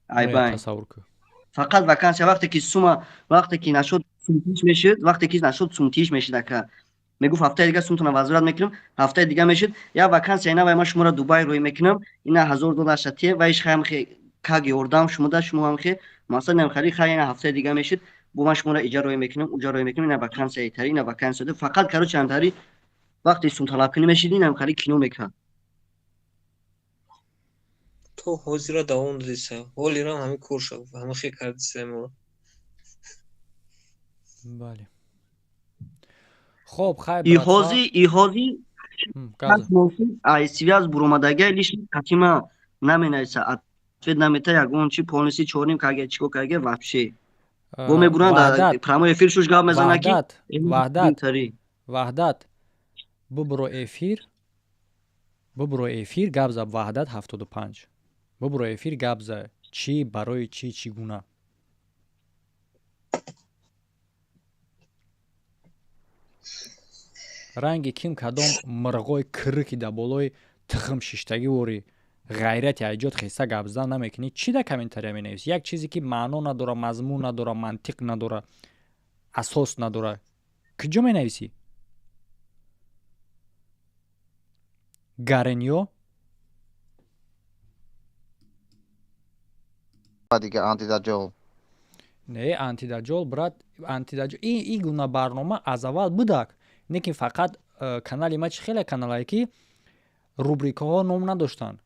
айбайн, фақат вакансия. Вақте ки сума, вақте ки нашуд сумтиш мешуд, вақте ки нашуд сумтиш мешуд, ака, мегуфт, ҳафтаи дига сумтона возврат мекунам. Ҳафтаи дига мешуд, я вакансия, ина вай, ма шуморо Дубай рӯй мекунам, ина 1000 доллар шатие, вайш хаямхе как ёрдам шумода, шумо ҳамхе масалан хари хай, ина ҳафтаи дига мешуд, бо ман шуморо иҷа рӯй мекунам, уҷа рӯй мекунам, ина вакансияи тари, ина вакансия, фақат, короче, ҳамтари вақте сумталабкунӣ мешид, инам хари кино мекард. То ҳозира давом додиса, ҳолирам ҳамин кор шав, ҳама хе кардиса моро. Бале, хоб, хайр. Иҳози иҳози ай связь буромадагия, лишний катима наменависа, ответ намета, ягон чи полностью чорним каге, чико каге, вообще бо мебуранд, прямой эфир шуш гап мезана, ки Ваҳдат, Ваҳдат, бубуро эфир, бубуро эфир, гап за. Ваҳдат 75, бубуро эфир, гап за. Чӣ, барои чӣ, чӣ гуна? Ранги ким кадом мирғои кирки дар болои тухм шиштагӣ ворӣ, ғайрати айҷод хеста гап зан намекунӣ. Чӣ дар комментария менависӣ? Як чизе, ки маъно надора, мазмун надора, мантиқ надора, асос надора, куҷо менависӣ? Гаренё. Дига антидаҷол. Не, антидаҷол, брат, антидаҷол и гуна барнома аз аввал будак, лекин фақат канали ма чи хеле каналае, ки рубрикаҳо ном надоштанд.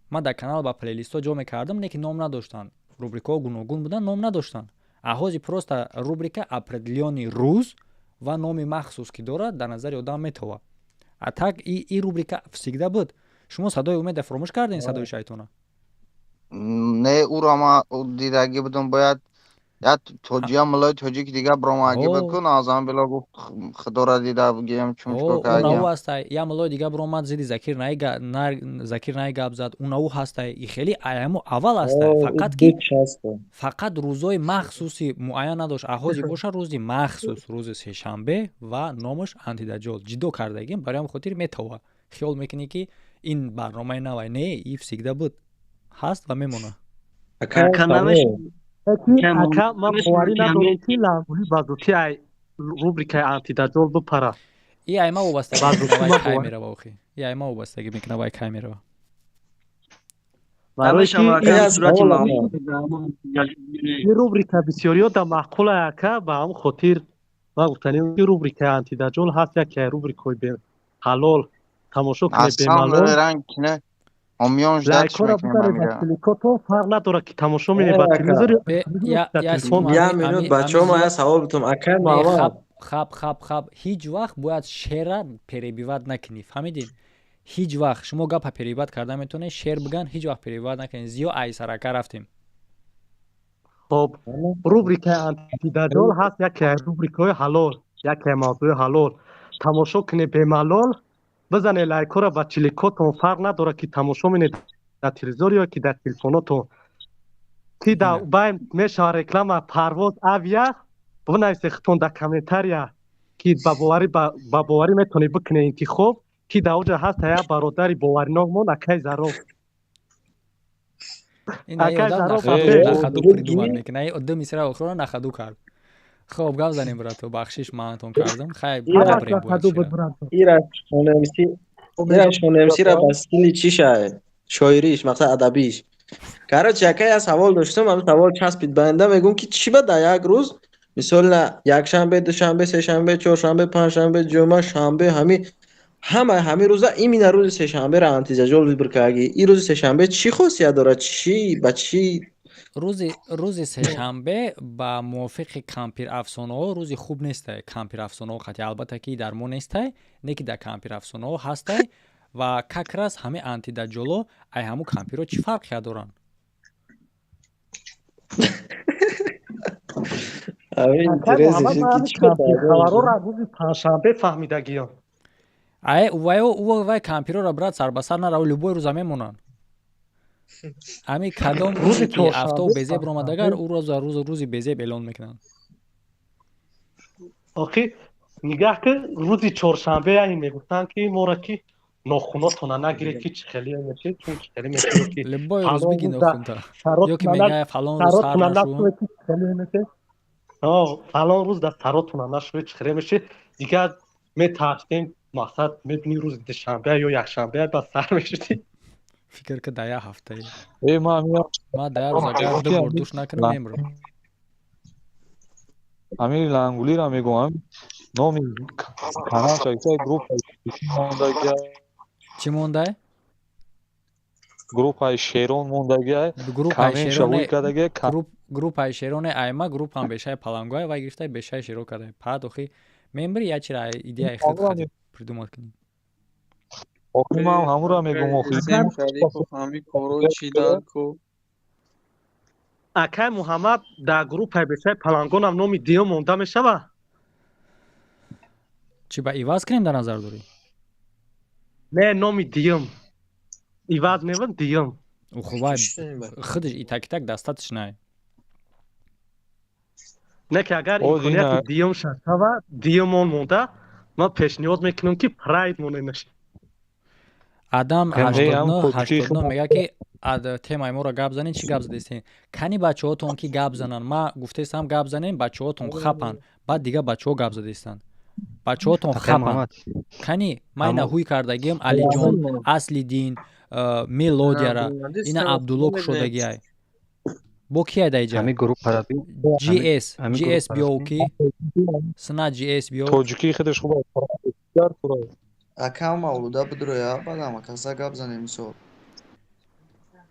Ман дар канал ба плейлистҳо ҷо мекардам, лекин ном надоштанд. Рубрикаҳо гуногун буданд, ном надоштанд. А ҳозир просто рубрика определённый рӯз ва номи махсус, ки дорад, дар назари одам метова. А так и рубрика всегда буд. Шумо садои умеда фуромӯш кардем, садои шайтона. Не, ӯро ма дидагӣ будам, бояд як тоҷия, мулои тоҷики дига биромадагӣ буд ку, назам било гуфт, худоро дида гием, чун чикор кардагиам. Ҳастай, як мулои дига биромад, зидди Закир Закир Най гап зад. Унаву ҳастай, и хеле аямо аввал ҳастай, фақат ки фақат рӯзои махсуси муайян надошт. А ҳозир боша, рӯзи махсус, рӯзи сешанбе ва номаш антидаҷол ҷидо кардагим. Барои ҳам хотир метова, хиёл мекунӣ, ки ин барномаи навай. Не, и всегда буд, ҳаст ва мемонад. Ака, ман боварӣ надорам, ки лангули ба зудӣ ай рубрикаи антидаҷол бипара. И айма вобастагӣ мекунад, вай кай мерава охи. И айма вобастагӣ мекунад, вай кай мерава. Барои ки ин рубрика бисёриё да маъқула, ака, ба ҳамн хотир ман гуфтанем, ки рубрикаи антидаҷол ҳаст, яке рубрикаҳои ҳалол, тамошо кунед бемалол. Лайкҳоро бизанед ба кликото, фарқ надорад, ки тамошо менед ба телевизор ё телефон. Як минут, бачаҳо, ман як савол битум, акай Муҳаммад. Хаб, хаб, хаб, ҳеҷ вақт бояд шера перебивать накунӣ, фаҳмидед? Ҳеҷ вақт. Шумо гапа перебивать карда метавонед, шер биган, ҳеҷ вақт перебивать накунед. Зиё айсарака рафтем. Хоб, рубрикаи антидаҷол ҳаст яке аз рубрикаҳои ҳалол, яке мавзӯи ҳалол. Тамошо кунед бемалол, бизанед лайкҳоро ба чиликотон, фарқ надорад ки тамошо менед дар телевизор ё ки дар телефонотон. Ки дар бай мешавад реклама Парвоз Авиа, бинависед худтон дар комментария ки ба боварӣ ба боварӣ метавонед бикунед интихоб, ки дар оҷа ҳаст як бародари боваринокмон акай Зароб. Ин одам нахаду придумад мекунад. Ин ду мисра охирро нахаду кард. Хоб, гап занем, брато, бахшиш маънатон кардам. Хай, ира шонависира ба стили чӣ шай? Шоириш, мақсад адабиш. Короче, якай я савол доштам, ҳамин савол часпид банда, мегӯм ки чӣ ба дар як рӯз, мисол якшанбе, душанбе, сешанбе, чоршанбе, панҷшанбе, ҷумъа, шанбе, ҳами ҳама ҳамин рӯза именно рӯзи сешанберо антизаҷол выбор кардаги. Ин рӯзи сешанбе чӣ хосият дорад? Чӣ ба чӣ? Рӯзи сешанбе ба мувофиқи кампир афсонаҳо рӯзи хуб нестай. Кампир афсонаҳо қати албатта ки дар мо нестай, не ки дар кампир афсонаҳо ҳастай ва как раз ҳамин антидаҷҷоло ай ҳамун кампирҳо чӣ фарқия доранд? Хабарҳоро рӯзи панҷшанбе фаҳмидагиён. Ай вай вай кампирҳоро, брат, сар ба сар нарав, любой рӯза мемонанд. Ами кадом рӯзе ки афтоб безеб ромадагар, ӯ рӯза рӯзи безеб эълон мекунанд. Охи нигаҳ ки рӯзи чоршанбе ай мегуфтанд ки моро ки нохунотона нагиред, ки чӣ хеле мешед, чун чӣ хеле мешед ки любой рӯз биги нохунта ё ки мегӯяд фалон рӯз сар нашу. Фалон рӯз дар саротона нашавед, чӣ хеле мешед. Дигар метарсем, мақсад мебини рӯзи душанбе ё якшанбе ба сар мешудӣ. Фикр ки дар як ҳафтае. Ма дар як рӯз агар ду бор душ накунам, мемрам. Ҳамин лангулиро мегӯям, номи каналша группа мондагиа. Чӣ мондай? Группаи шерон мондагиа. Группаи шероне айма группам бешаи палангоя вай гирифтай бешаи шеро кардай. Паат охи мембри я чира идеяи худ хади придумад кунӣ. Охи ман ҳамуро мегӯм охи. Шарипов ҳами коро чӣ дар ко? Акай Муҳаммад, дар группаи бешаи палангонам номи диём монда мешавад? Чӣ ба иваз кунем дар назар дорӣ? Не, номи диём. Иваз мевад диём. Хуб, худаш и так и так достаточно. Не ки агар имконияти диём шавад, диёмон монда, ман пешниҳод мекунам ки прайд моненаш. Адам 89 89 мегӯяд ки темаи моро гап занед, чӣ гап задестен? Кани бачаҳотон ки гап зананд? Ма гуфтестам гап занем, бачаҳотон хапанд. Баъд дига бачаҳо гап задестанд. Бачаҳотон хапанд. Кани ман ина ҳуй кардагиам Алиҷон, Аслиддин, Мелодияра, ина Абдулло кушодагиай. Бо кияй дар иҷа? GS, GS биёв ки? Сна GS биёв. Тоҷикии худаш хуб аст. Ака Мавлуда бидроя, баъдам акаса гап занем мисол.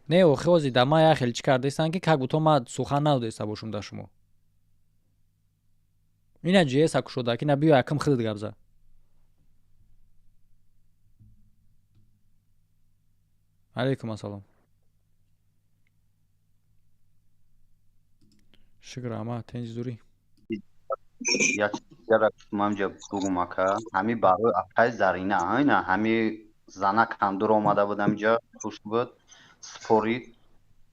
Не, охи ози да ман як хеле чӣ кардастам ки как будто ман сухан надодаиста бошум дар шумо. Ина GS а кушода, ки на биё якм худат гап зад. Алейкум ассалом. Шукр, ама тенҷи зурӣ. Як чизро гуфтам бугум ака, ҳами барои акаи Зарина, айна ҳами занак ҳам дур омада буд, ҳамиҷа хуш буд, спорид.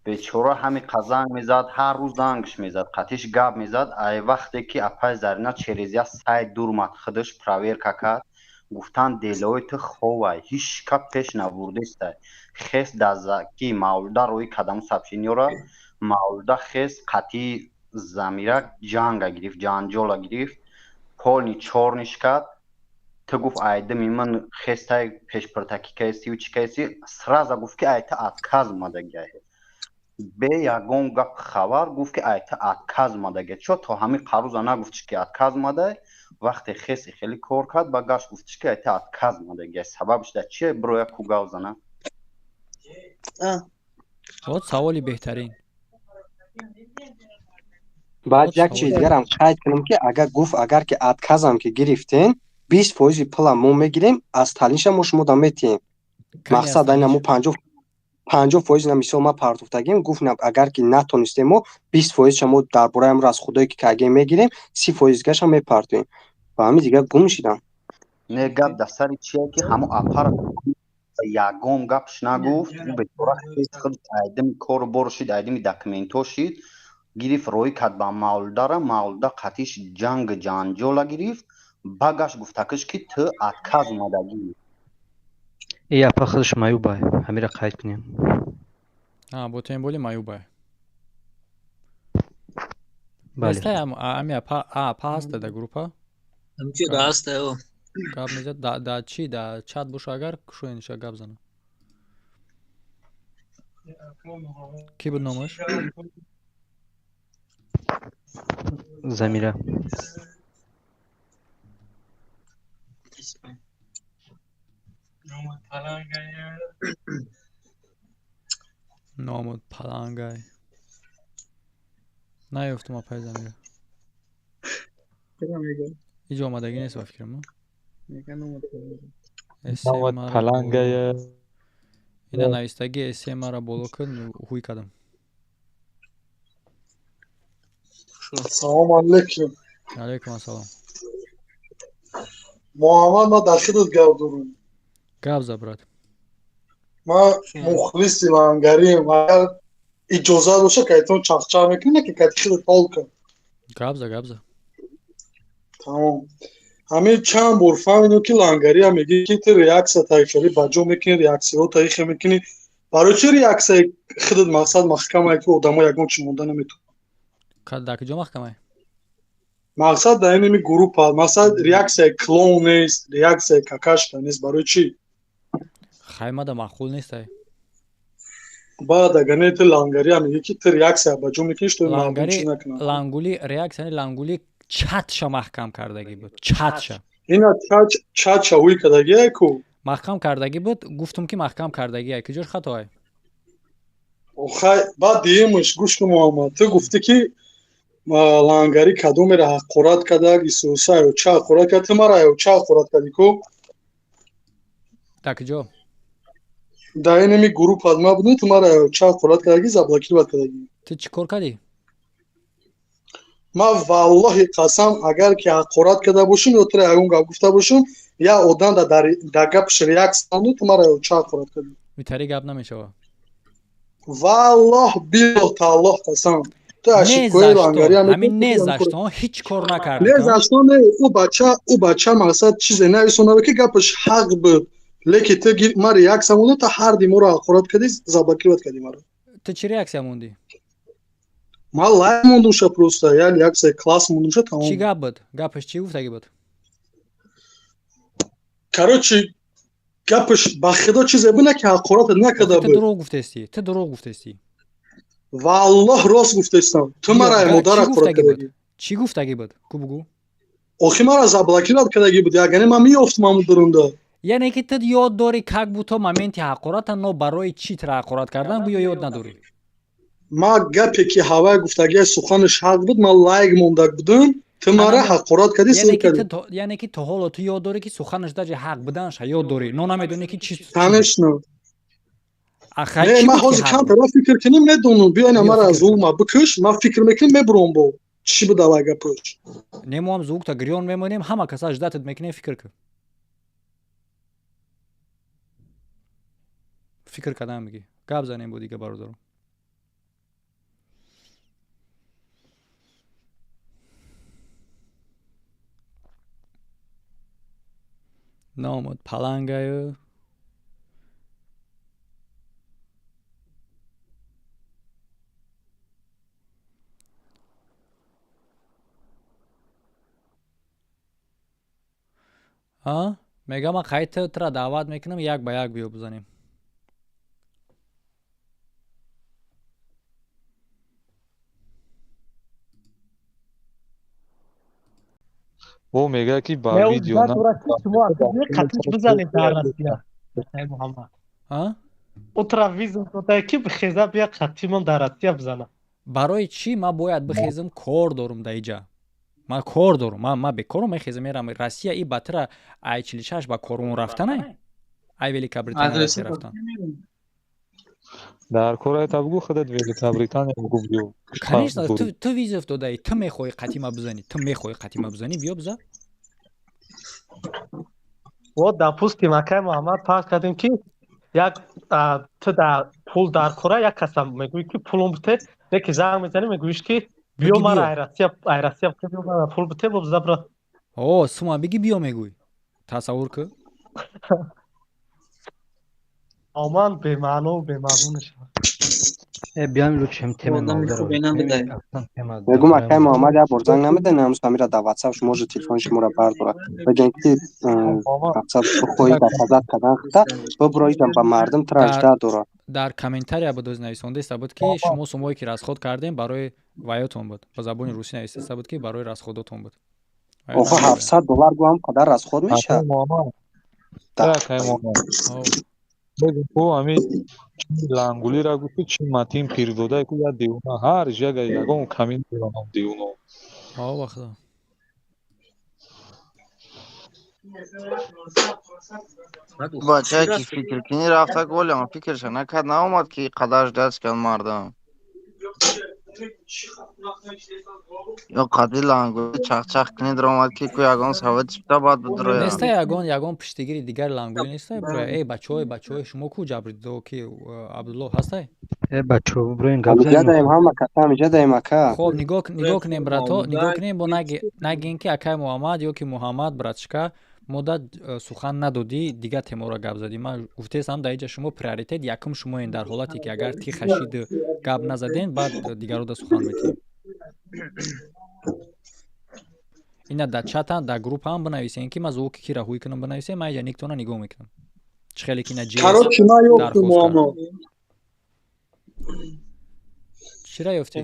Бечора ҳами занг мезад, ҳар рӯз зангш мезад, қатиш гап мезад. Ай вақте ки апаи Зарина через як сайт дурмад, худаш проверка кард, гуфтанд делои ту ховай, ҳеҷ кап пеш набурдестай. Хес ки Мавлуда рӯи кадаму сообщениёра, Мавлуда хес қатъи Замира ҷанга гирифт, ҷанҷола гирифт, полни чорниш кард. Ту гуфт айдими ман хестай пешпиртакӣ кайсию чӣ кайси, сразу гуфт ки ай ту отказ омадагиай. Бе ягон гап хабар гуфт ки ай ту отказ омадагиай. Чо то ҳамин қаруза нагуфтиш ки отказ омадай, вақте хеси хеле кор кард, ба гашт гуфтиш ки ай ту отказ омадагиай. Сабабш дар чие? Бироя ку гав зана. Вот саволи беҳтарин. Баъд як чиз дигарам қайд кунам ки агар гуфт, агар ки отказам ки гирифтен, 20% пула мо мегирем, аз талиша мо шумо да метиҳем. Мақсад айна мо 50% на мисол ма партофтагим, гуфт агар ки натонистем мо 20%-ша мо дар бораи амро аз худое ки кагем мегирем, 30% гаша мепартоем. Ба ҳамин дигар гум шидам. Не, гап дар сари чие ки ҳамо апара ягон гапш нагуфт. Ӯ бечора худ айдими кору бор шид, айдими документҳо шид, гирифт роӣ кард ба Мавлудара. Мавлуда қатиш ҷанг ҷанҷола гирифт, багаш гуфтакиш ки ту отказ омадагӣ. И апа худаш маюбай, ҳамира қайд кунем. Бо тем боли маюбай. Бале. Ами апа апа ҳаста дар группа? Ҳамчи ҳаста. Гап мезад да чӣ, да чат боша, агар кушоениша гап зана. Кӣ буд номаш? Замира. Номуд палангай. Наёфтум апай Замира. Иҷо омадагӣ нест ба фикрам. Палангая. Ина навистагӣ эсемара боло кун, ҳуй кардам. Салом алейкум. Алейкум ассалом. Муҳаммад, ман дар хидмат гап дорам. Гап за, брат. Ман мухлиси лангарием. Агар иҷозат боша, кайтон чахчах мекунем, ки кайти хидмат ҳол кун. Гап за, гап за. Тамом. Ҳамин чанд бор фаҳмидем, ки лангария мегӣ, ки ту реаксия таихелӣ ба ҷо мекунӣ, реаксияҳо таихе мекунӣ. Барои чи реаксияи худат мақсад маҳкамае, ки одамо ягон чи монда наметавонанд? Дар куҷо маҳкамае? Мақсад дар инами группа, мақсад реаксияи клоун нест, реаксияи какашка нест. Барои чӣ? Хаймада маъқул нестай. Баъд агар не, ту лангария мегӣ, ки ту реаксия ба ҷо мекунӣ, что мардум чиз накунанд. Лангули реаксия, лангули чатша маҳкам кардагӣ буд, чатша. Ина чатша ҳуй кардагие ку. Маҳкам кардагӣ буд, гуфтум ки маҳкам кардагие, куҷош хатоай? Хай, баъд диюмаш, гӯш кун, Муҳаммад, ту гуфтӣ, ки лангарӣ кадомеро ҳақорат кардаг, исуса ё ча ҳақорат кард, ту мара ё ча ҳақорат кардӣ ку? Дар куҷо? Дар инами группа ма будем, ту мара ё ча ҳақорат кардагӣ, заблокировать кардагӣ. Ту чӣ кор кардӣ? Ман валлоҳи қасам, агар ки ҳақорат карда бошам ё туро ягон гап гуфта бошам, як одам дар гапаш реаксия монду, ту мара ё ча ҳақорат кардӣ. Битари гап намешава. Валлоҳ, биллоҳ, таллоҳ қасам. Ҳамин незашто ҳеҷ кор накард. Незашто не, ӯ бача мақсад чизе нависонда, ки гапаш ҳақ буд, лекин ту ма реаксия монду, ту ҳарди моро ҳақорат кардӣ, заблокировать кардӣ маро. Ту чӣ реаксия мондӣ? Ман лайк мондумша, просто я реаксия класс мондумша, тамом. Чӣ гап буд? Гапаш чӣ гуфтагӣ буд? Короче, гапаш ба худо чизе буд, на ки ҳақорат накарда буд. Ту дурӯғ гуфтестӣ, ту дурӯғ гуфтестӣ. Валлоҳ, рост гуфтестам. Ту мара модар ҳақорат кардагӣ. Чӣ гуфтагӣ буд, ку бугӯ. Охи, мара заблокировать кардагӣ буд, ягане ман меёфтам ҳамун дурунда. Яъне ки ту ёд дорӣ, как будто моменти ҳақората, но барои чӣ тура ҳақорат кардан, гӯё ёд надорӣ. Ма гапе ки ҳавай гуфтагия, суханаш ҳақ буд, ман лайк монда будам, ту мара ҳақорат кардӣ, сир кардӣ. Яъне ки то ҳоло ту ёд дорӣ, ки суханаш даже ҳақ буданша ёд дорӣ, но намедонӣ, ки чӣ. Конечно. Не, ман ҳозир камтара фикр кунем, медонам. Биё, ина мара зулма бикуш, ман фикр мекунем, мебурам, бо чӣ буд аввай гапаш. Не, мо ҳам звукта гирён мемонем, ҳама каса ждатат мекунем. Фикр кун, фикр кардан мегӣ, гап занем бо дига бародаро. Наомад палангаю. Мегам, ман қайта тура даъват мекунам, як ба як биё бизанем. О, мегӯяд, ки ба видео. Қатиш бизанед дар Россия, Муҳаммад. Утра виза додае, ки бихеза, бия қатимон дар Россия бизана. Барои чӣ ман бояд бихезам? Кор дорум дар иҷа, ман кор дорум, ман бекорум, мехезам, мерам Россия? И ба тира ай 46 ба корун рафтанай, ай Великобритания Россия рафтан. Дар кораята бугӯ, худат Великобритания бугӯ, биё. Конечно, ту вызов додаӣ, ту мехоҳӣ қатима бизанӣ, ту мехоҳӣ қатима бизанӣ, биё биза. Вот, допустим, акай Муҳаммад, фарз кардем, ки як ту дар пул дар кора, як каса мегӯӣ, ки пулум бите, яке занг мезанӣ, мегӯиш, ки биё мара ай Россия, биё мара пул бите, бо забра. О, сума биги биё мегӯй. Тасаввур кун. Оман бемаъно, бемазмун мешавад. Биям лучше тема. Мегум, акай Муҳаммад, як бор занг намедани ҳамун Самира дар ватсап, шумо же телефони шуморо бардорад, бигӯен, ки мақсад бихоҳӣ доказать кардан хита бибуроидам ба мардум, тура жда дорад. Дар комментария буд, оз нависондаиста буд, ки шумо сумое ки расход кардем, барои ваётон буд, ба забони русӣ нависиста буд, ки барои расходотон буд. Охо, 700 доллар гу ҳам қадар расход мешавад? Ами лангулира гуфти, чи матин пирдода ку, я девона, ҳар жага ягон камин девонам, девоно. Ҳо, ба худо. Бачае ки фикр кунӣ рафта, голям фикрша накард, наомад, ки қадар ждать кан мардам ё қади лангули чахчах кунӣ даромад, ки ку ягон савет чипта баъд бидроя. Неста ягон пуштигири дигари лангули неста? Эй, бачаҳой, бачаҳои шумо ку, Ҷабридо ки, Абдулло ҳастай? Э, бачаҳо, броин гап. Ҳамиҷадаем, ҳама каса ҳамиҷадаем, ака. Хоб, нигоҳ кунем, брато, нигоҳ кунем, бо нагин, ки акай Муҳаммад ё ки Муҳаммад, братишка, мо да сухан надодӣ, дигар темаро гап задӣ. Ман гуфтаестам, дар инҷа шумо приоритет якум шумоен. Дар ҳолате ки агар ти хашиду гап назаден, баъд дигарро да сухан метиҳем. Ина дар чатам, дар группаам бинависем, ки ман звуки кира ҳуй кунам, бинависем. Ман инҷа никтона нигоҳ мекунам, чӣ хеле ки ина Короче, ман ёфтум, Муҳаммад. Чира ёфтӣ?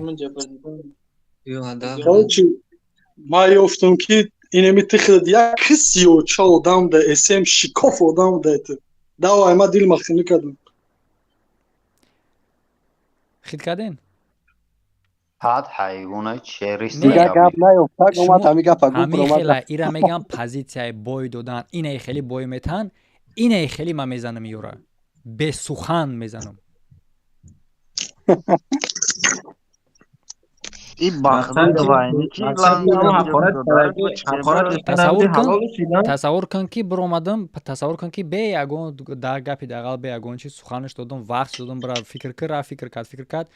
Короче, ман ёфтум, ки инеми тихид як сиёча одам да см шикоф одам да давай, ма дил махини кардам. Хит карден? Ҳад ҳайвона черис. Дигар гап наёфта, омад ҳами гапа гуфт. Ҳамин хела ира мегам, позитсияи бой додан. Инаи хеле бой метаҳанд, инаи хеле ман мезанам, ёра бесухан мезанам. И бахту Тасаввур кун, ки биромадам, тасаввур кун, ки бе ягон да гапи дағал, бе ягон чи суханаш додам, вақт додам, бира фикр кир, ра фикр кард, фикр кард,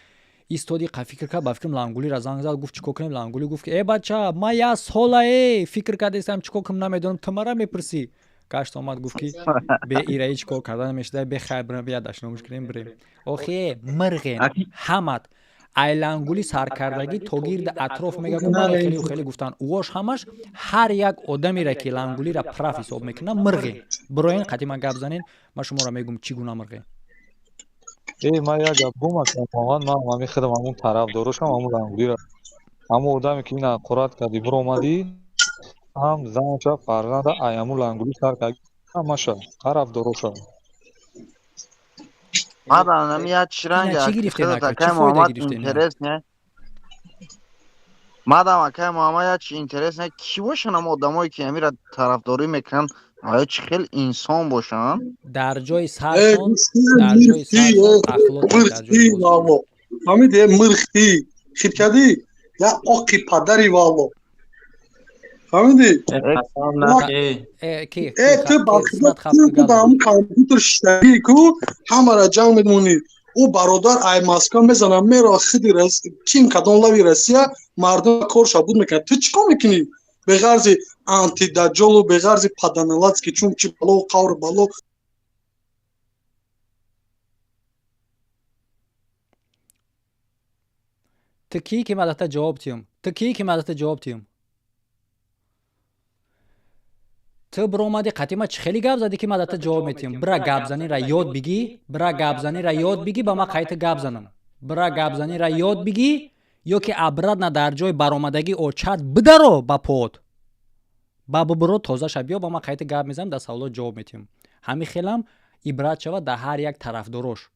истоди қа фикр кард, ба фикрам Лангулира занг зад, гуфт: «Чӣ кор кунем?» Лангули гуфт, ки: «Э, бача, ма як сола э фикр кардестам, чӣ кор кунам, намедонам, ту мара мепурсӣ?» Гашт омад, гуфт, ки бе ира ҳеҷ кор карда намешуда, бе хайр, бирам, бия дашномуш кунем, бирем. Охи, мирғен ҳамат айлангули саркардагӣ то гирди атроф мега, ку мара хеле хеле гуфтанд, уош ҳамаш ҳар як одамере ки Лангулира прав ҳисоб мекунам, мирғе. Бироен қати ман гап занен, ман шуморо мегӯм, чӣ гуна мирғе. Э, ман як гап гум, ман ҳами худам ҳамун тарафдорошам, ҳамун Лангулира, ҳамун одаме ки ина ҳақорат кардӣ, биромадӣ, ҳам занша, фарзанда ай ҳамун Лангули сар кард, ҳамаша тарафдороша. Мадам ами як чиранг. Чӣ гирифтем, ака? Чӣ фоида гирифтем? Интересне. Мадам, акай Муҳаммад, як чи интересне: кӣ бошанд ам одамое, ки амира тарафдорӣ мекунанд? Оё чӣ хел инсон бошанд? Дар ҷои саршон, дар ҷои саршон ахлоқ, дар ҷои Фаҳмиди, мирхтӣ хит кардӣ, як оқи падари валло, фаҳмидӣ? Э, ту ба ҳамун компютер шиштагӣ ку, ҳамаро ҷамъ мемонӣ. Ӯ бародар ай Москва мезанам, мера хиди ким кадом лави Россия, мардум кор шабуд мекунад. Ту чӣ кор мекунӣ? Беғарзи антидаҷолу, беғарзи паданалацки, чун чи бало, қавр бало. Ту кӣ, ки ман ҷавоб тиём? Ту кӣ, ки ман ҷавоб тиём? Ту биромадӣ, қатъи ма чӣ хеле гап задӣ, ки ман дата ҷавоб метиҳам? Бира гапзанира ёд бигӣ, бира гапзанира ёд бигӣ, ба ман қайта гап занам. Бира гапзанира ёд бигӣ, ё ки обратно дар ҷои баромадагӣ очат бидаро ба под ба бубуро, тоза ша, биё ба ман қайта гап мезанам, дар саволот ҷавоб метиҳам. Ҳамин хелам ибрат шавад дар ҳар як тарафдорош.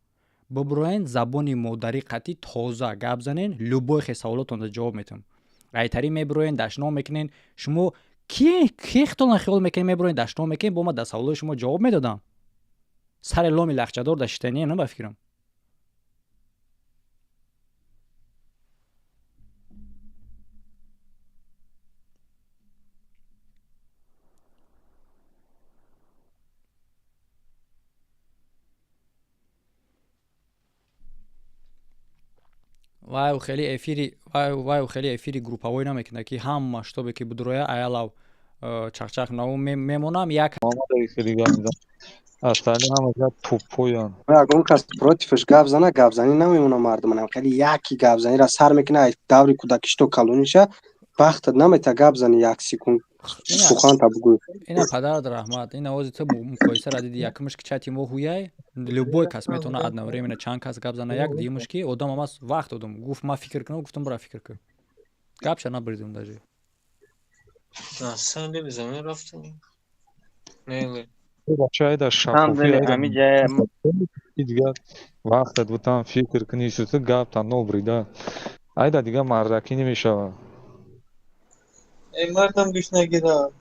Бубуроен, забони модарӣ қатъи тоза гап занен, любой хе саволотонда ҷавоб метиҳам. Айтарӣ мебироен, дашном мекунен. Шумо ки хитона хиёл мекунед, мебироен, дашном мекунед, бо ма дар саволои шумо ҷавоб медодам. Сари ломи лахчадор да шитание на, ба фикрам. Вай хеле эфири, вай хеле эфири группавой намекунад, ки ҳама штобе ки будроя аялав чақчақ наву мемонам як. Астали ҳама ҷа тупоян. Ягон кас противш гап зана, гапзанӣ намемона мардуманам. Хеле яки гапзаниро сар мекуна, ай даври кӯдакиш то калониша вақтат намета гап зани, як секунд суханта бугӯй. Ина падарат раҳмат, ина ози ту муқоисара диди. Якумш ки чати мо ҳуяй, любой кас метавона одновременно чанд кас гап зана. Як дуюмш ки одам амас вақт додум, гуфт ма фикр кунам, гуфтам бара фикр кун, гапша набуридум даже. Дигар вақтат бутан фикр кунӣ, сусу гапта нобрида, айда дигар мардакӣ намешавад. Эй, мардам гӯш нагирад.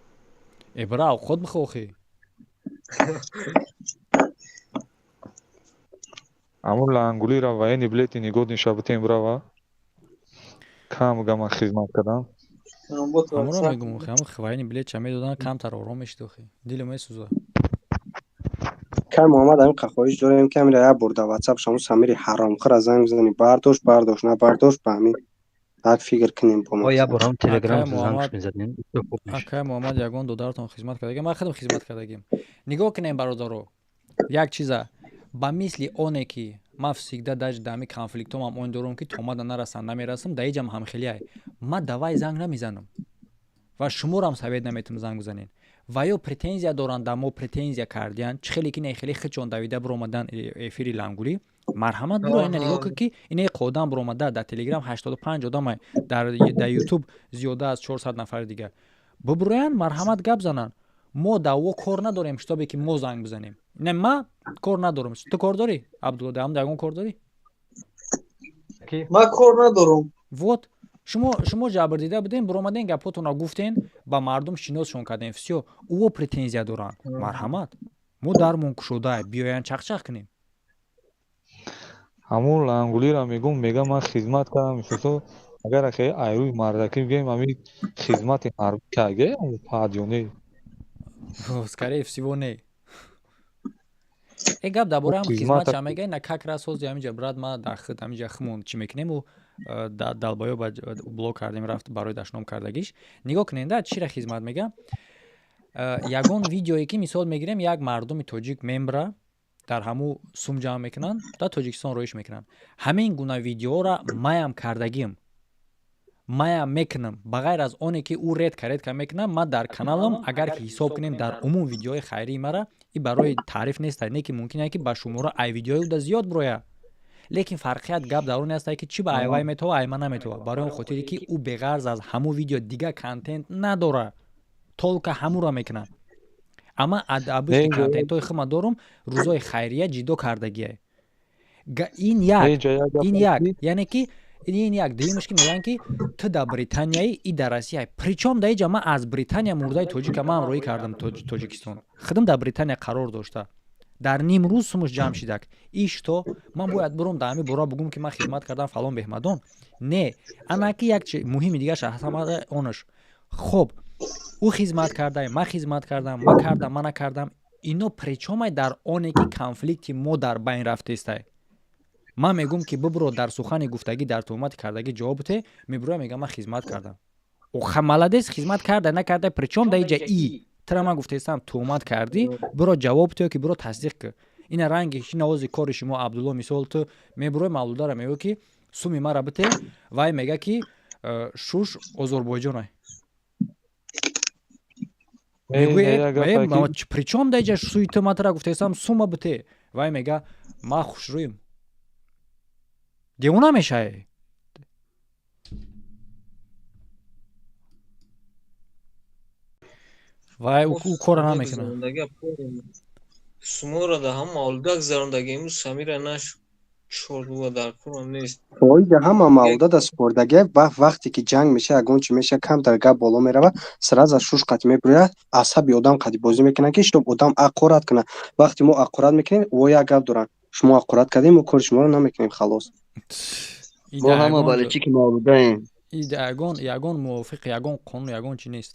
Э, бира овқот бихӯхӣ. Амун лангулира военный билети нигоҳ бутем, брава кам гама хизмат кардам. Ҳамонро мегум, ҳамон военный билет ча медодан, камтар ором мешид, охи дило месӯза. Кай Муҳаммад, ҳамин хоҳиш дорем, ки ҳамира як бор дар ватсап шамо Самири ҳаромхӯра занг бизанӣ. Бардошт, бардошт, набардошт, ба ҳамин як фикр кунем. Бо як бор ҳам телеграм занг мезадем. Акай Муҳаммад, ягон додаратон хизмат кардагим? Ман худам хизмат кардагим. Нигоҳ кунем, бародаро, як чиза ба мисли оне ки ман всегда даже дар ҳами конфликтомам он дорам, ки томада нарасам, намерасам, дар иҷам ҳамхелиай. Ман давай занг намезанам ва шуморам совет наметам занг бизанед. Ва ё претензия доранд, дар мо претензия кардиянд, чӣ хеле ки не хеле хичон давида биромадан эфири лангулӣ. Марҳамат, буро, ина нигоҳ кун, ки ине одам биромада дар телеграм 85 одама, дар ютуб зиёда аз 400 нафари дигар бубуроянд, марҳамат, гап зананд. Мо даво кор надорем, шитобе ки мо занг бизанем. Не, ма кор надорам. Ту кор дорӣ, Абдулло? Даам ягон кор дорӣ? Ман кор надорам. Вот шумо ҷабрдида будем, биромаден, гапотонро гуфтен, ба мардум шиносшон кардем, всё. Ӯо претензия доранд, марҳамат, мо дармон кушода, биёянд, чақчақ кунем. Ҳамун лангулира мегум, мегам ман хизмат кардам. Исусо, агар ахе айрӯи мардакӣ бигӯем, ҳамин хизмати ҳарбӣ карге пад ё не? Скорее всего, не. Э, гап дар бораи ҳам хизмат ча мегӯяй, на как раз ҳози ҳаминҷа, брат, ма дар худ ҳаминҷа химон чӣ мекунем, ӯ далбоё ба блок кардем, рафт барои дашном кардагиш. Нигоҳ кунед, да чира хизмат мега. Ягон видеое ки мисол мегирем, як мардуми тоҷик мембра, дар ҳаму сум ҷамъ мекунанд, дар Тоҷикистон роиш мекунанд. Ҳамин гуна видеоро маям кардагим, маям мекунам. Ба ғайр аз оне ки ӯ редко редко мекунам, ман дар каналам, агар ки ҳисоб кунем дар умум видеои хайрии мара, и барои таъриф нест, не ки мумкин ки ба шумора ай видеои уда зиёд бироя, лекин фарқият гап дар оне астае, ки чӣ ба айвай метова, айма наметова. Барои он хотире ки ӯ беғарз аз ҳамун видео дига контент надора, только ҳамуро мекунад. Ама обычный контентҳои хума дорум, рӯзои хайрия ҷидо кардагие. Ин як, ин як, яъне ки ин як. Дуюмаш ки мегӯянд, ки ту дар Британияи и дар Россия. Причём дар иҷа ман аз Британия мурдаи тоҷика ман ҳамроҳӣ кардам Тоҷикистон, худам дар Британия қарор дошта, дар ним рӯз сумуш ҷамъ шидак. Ишто ман бояд буром дар ҳамин бора бугум, ки ман хизмат кардам фалон беҳмадон? Не, анаки як чи муҳими дигарш ҳамада онаш. Хоб, ӯ хизмат карда, ман хизмат кардам, ман кардам, ман накардам, ино причёмай дар оне ки конфликти мо дар байн рафтестай? Ман мегӯм, ки бибуро, дар сухани гуфтагӣ, дар туҳмати кардагӣ ҷавоб бите. Мебуроя, мегӯям ман хизмат кардам. Оха, молодец, хизмат карда, накарда, причём дар иҷа и тира ман гуфтаистам, туҳмат кардӣ, биро ҷавоб тиё, ки биро тасдиқ кӣ. Ина ранги шинавози кори шумо, Абдулло. Мисол, ту мебурои, Мавлудара мегӯ, ки суми мара бите, вай мега, ки шуш Озорбойҷонай. Мегӯе, причём дар иҷа суи ту? Ман тира гуфтаистам, сума бите, вай мега ман хушрӯем. Девона мешавӣ. Вай ӯ кора намекунад. Сумора да ҳама мавлудак зарондаги, имрӯз Самира наш чордува дар корам нест. Фоида ҳама мавлуда да супордагӣ. Вақте ки ҷанг меша, ягон чи меша, камтар гап боло мерава, сразу шуш қати мебуряд, асаби одам қати бозӣ мекунанд, ки чтоб одам ақорат кунад. Вақте мо ақорат мекунем, во як гап доранд: шумо ақорат кардем, мо кори шуморо намекунем, халос. Мо ҳама баличи ки мавлудаем. Ягон мувофиқ, ягон қонун, ягон чи нест.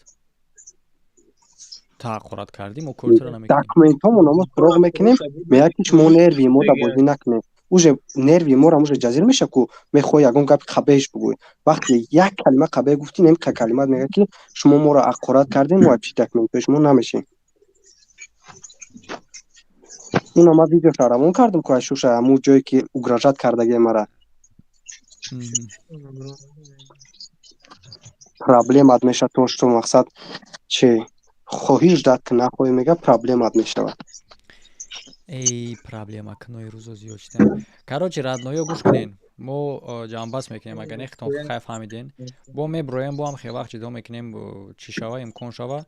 Та ақорат кардӣ, мо кори туро намекунем. Документҳомонро мо суроғ мекунем, мегӯяд, ки шумо нерви мо да бозӣ накунед. Уже нерви морам уже ҷазир меша, ку мехоҳӣ ягон гапи қабеҳш бугӯй. Вақте як калима қабеҳ гуфтӣ, нем калимат мега, ки шумо моро ҳақорат кардем, мо пиши документҳои шумо намешем. Уна ман видеоша равон кардам, ку айшуша, ҳамун ҷое ки угрожать кардагие мара. Проблемат меша, то что мақсад чи хоҳӣ ждать ки нахоҳӣ, мега, проблемат мешавад. Эй, проблема кинои рӯзо зиёд шидан. Короче, родной ё, гӯш кунен, мо ҷамъбаст мекунем, агар не хитон хай фаҳмиден. Бо меброем, бо ҳам хе вақт ҷудо мекунем, чӣ шава, имкон шава.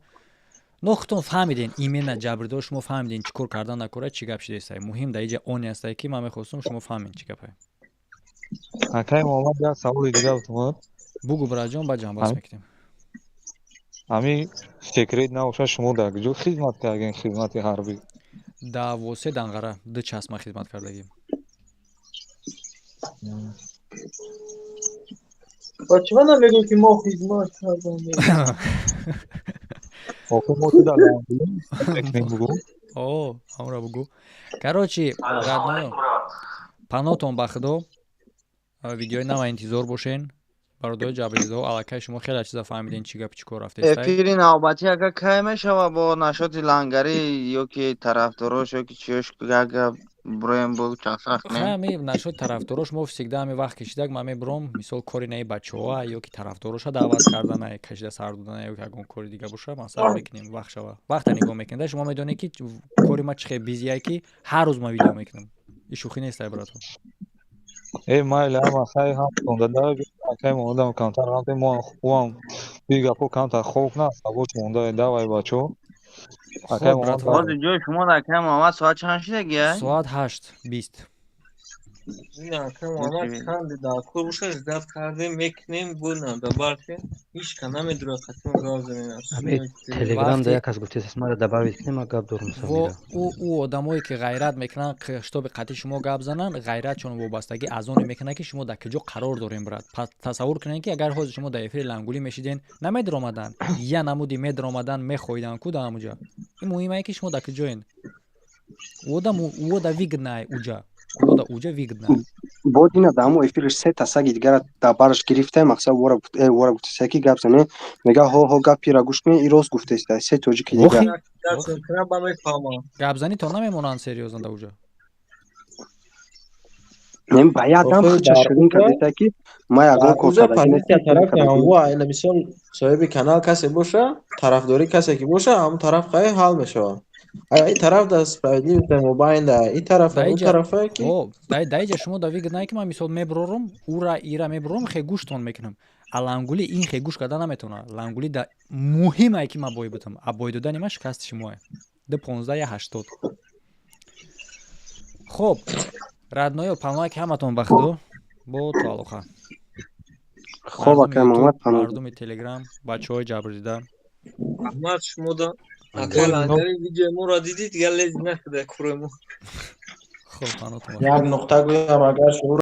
Но хитон фаҳмиден, именно ҷабрдор шумо фаҳмиден, чӣ кор кардан накора, чӣ гап шидестай. Муҳим дар иҷа оне астае, ки ман мехостум шумо фаҳмед чӣ гапае. Акай Муҳаммад, як саволи дига бутумад. Бугу, браҷон, ба ҷамъбаст мекунем. Ҳамин секрет набошад, шумо дар куҷо хизмат кардем, хизмати ҳарбӣ? Да восе Данғара ду час ман хизмат кардагим. Ба чӣ ман намегӯ, ки мо хизмат кардам? Охир мо ту дар бугу. О, ҳамра бугу. Короче, родной ё, панотон ба худо, видеои нава интизор бошен. Бародари ҷабридо, аллакай шумо хеле чиза фаҳмиден, чӣ гапи чӣ кор рафтеста. Эфири навбатӣ ага кай мешава бо нашоти лангарӣ ё ки тарафдорош, ё ки чиёш, ага броем бо чахчах кунем? Ҳами нашоти тарафдорош мо всегда ҳами вақт кишидак ман мебуром, мисол, кори наи бачаҳоа ё ки тарафдороша даъват кардана, кашида сар додана ё ки ягон кори дига боша, масалан, мекунем. Вақт шава, вақта нигоҳ мекунем. Да шумо медонед, ки кори ма чӣ хел бизия, ки ҳар рӯз ман видео мекунам. И шӯхӣ нест, ай брато. Э, майли, ҳама хай ҳам дада, акай Муҳаммадам камтар ҳам мо ӯам би гапо камтар хоб на сабоч монда. Давай, бачо. Акай Муҳаммад. Ҳозир ҷои шумо, акай Муҳаммад, соат чанд шидаги? Соат 8:20. Акай Муҳаммад, чанде дар кор боша, ждать кардем, мекунем, бу на барке ҳеч ка намедурад, қатъан гап занем. Телеграм да як кас гуфтест, мара добавить кунем, ма гап дорум. Самира, ӯ одамое ки ғайрат мекунанд, чтобы қатъи шумо гап зананд, ғайратшон вобастагӣ аз оне мекунад, ки шумо дар куҷо қарор дорем, брат. Тасаввур кунед, ки агар ҳозир шумо дар эфири Лангулӣ мешиден, намедиромаданд, я намуди медиромаданд, мехоҳиданд ку дар ҳамуҷа. Ин муҳимае, ки шумо дар куҷоен. Ӯода выгодно уҷа, ӯода уҷа выгодно. Бо дина дар ҳамон эфириш сета саги дигара дар бараш гирифта, мақсад вора гуфтеста, ки гап зане, мега, ҳо ҳо, гапира гӯш кунед, и рост гуфтеста, се тоҷики дигар. Гапзанӣ то намемонанд серьёзно дар уҷа. Ба ядам хича ширин кардеста, ки ма ягон кор тарафи ҳамва, мисол, соҳиби канал касе боша, тарафдорӣ касе ки боша, ҳамон тараф хай ҳал мешавад. Ин тараф да справедливость мобайн да ин тараф, он тарафа ки. Даиҷа шумо да выгодно, ки ман мисол меброрум, ура ира меброрум, хе гӯштон мекунам. А Лангули ин хе гӯш карда наметавонад. Лангули да муҳимае, ки ман бой бутам, а бой додани ман шикасти шумое. 2 15 1 80. Хоб, родной ё, паноҳ ки ҳаматон ба худо, бо тааллуқа. Хоб, акай Муҳаммад. Мардуми Телеграм, бачаҳои ҷабрдида. Раҳмат шумода, акай Лангари. Видеои моро дидӣ, дигар лези накарда курои мо. Хоб, паноҳтон. Як нуқта гӯям, агар шуур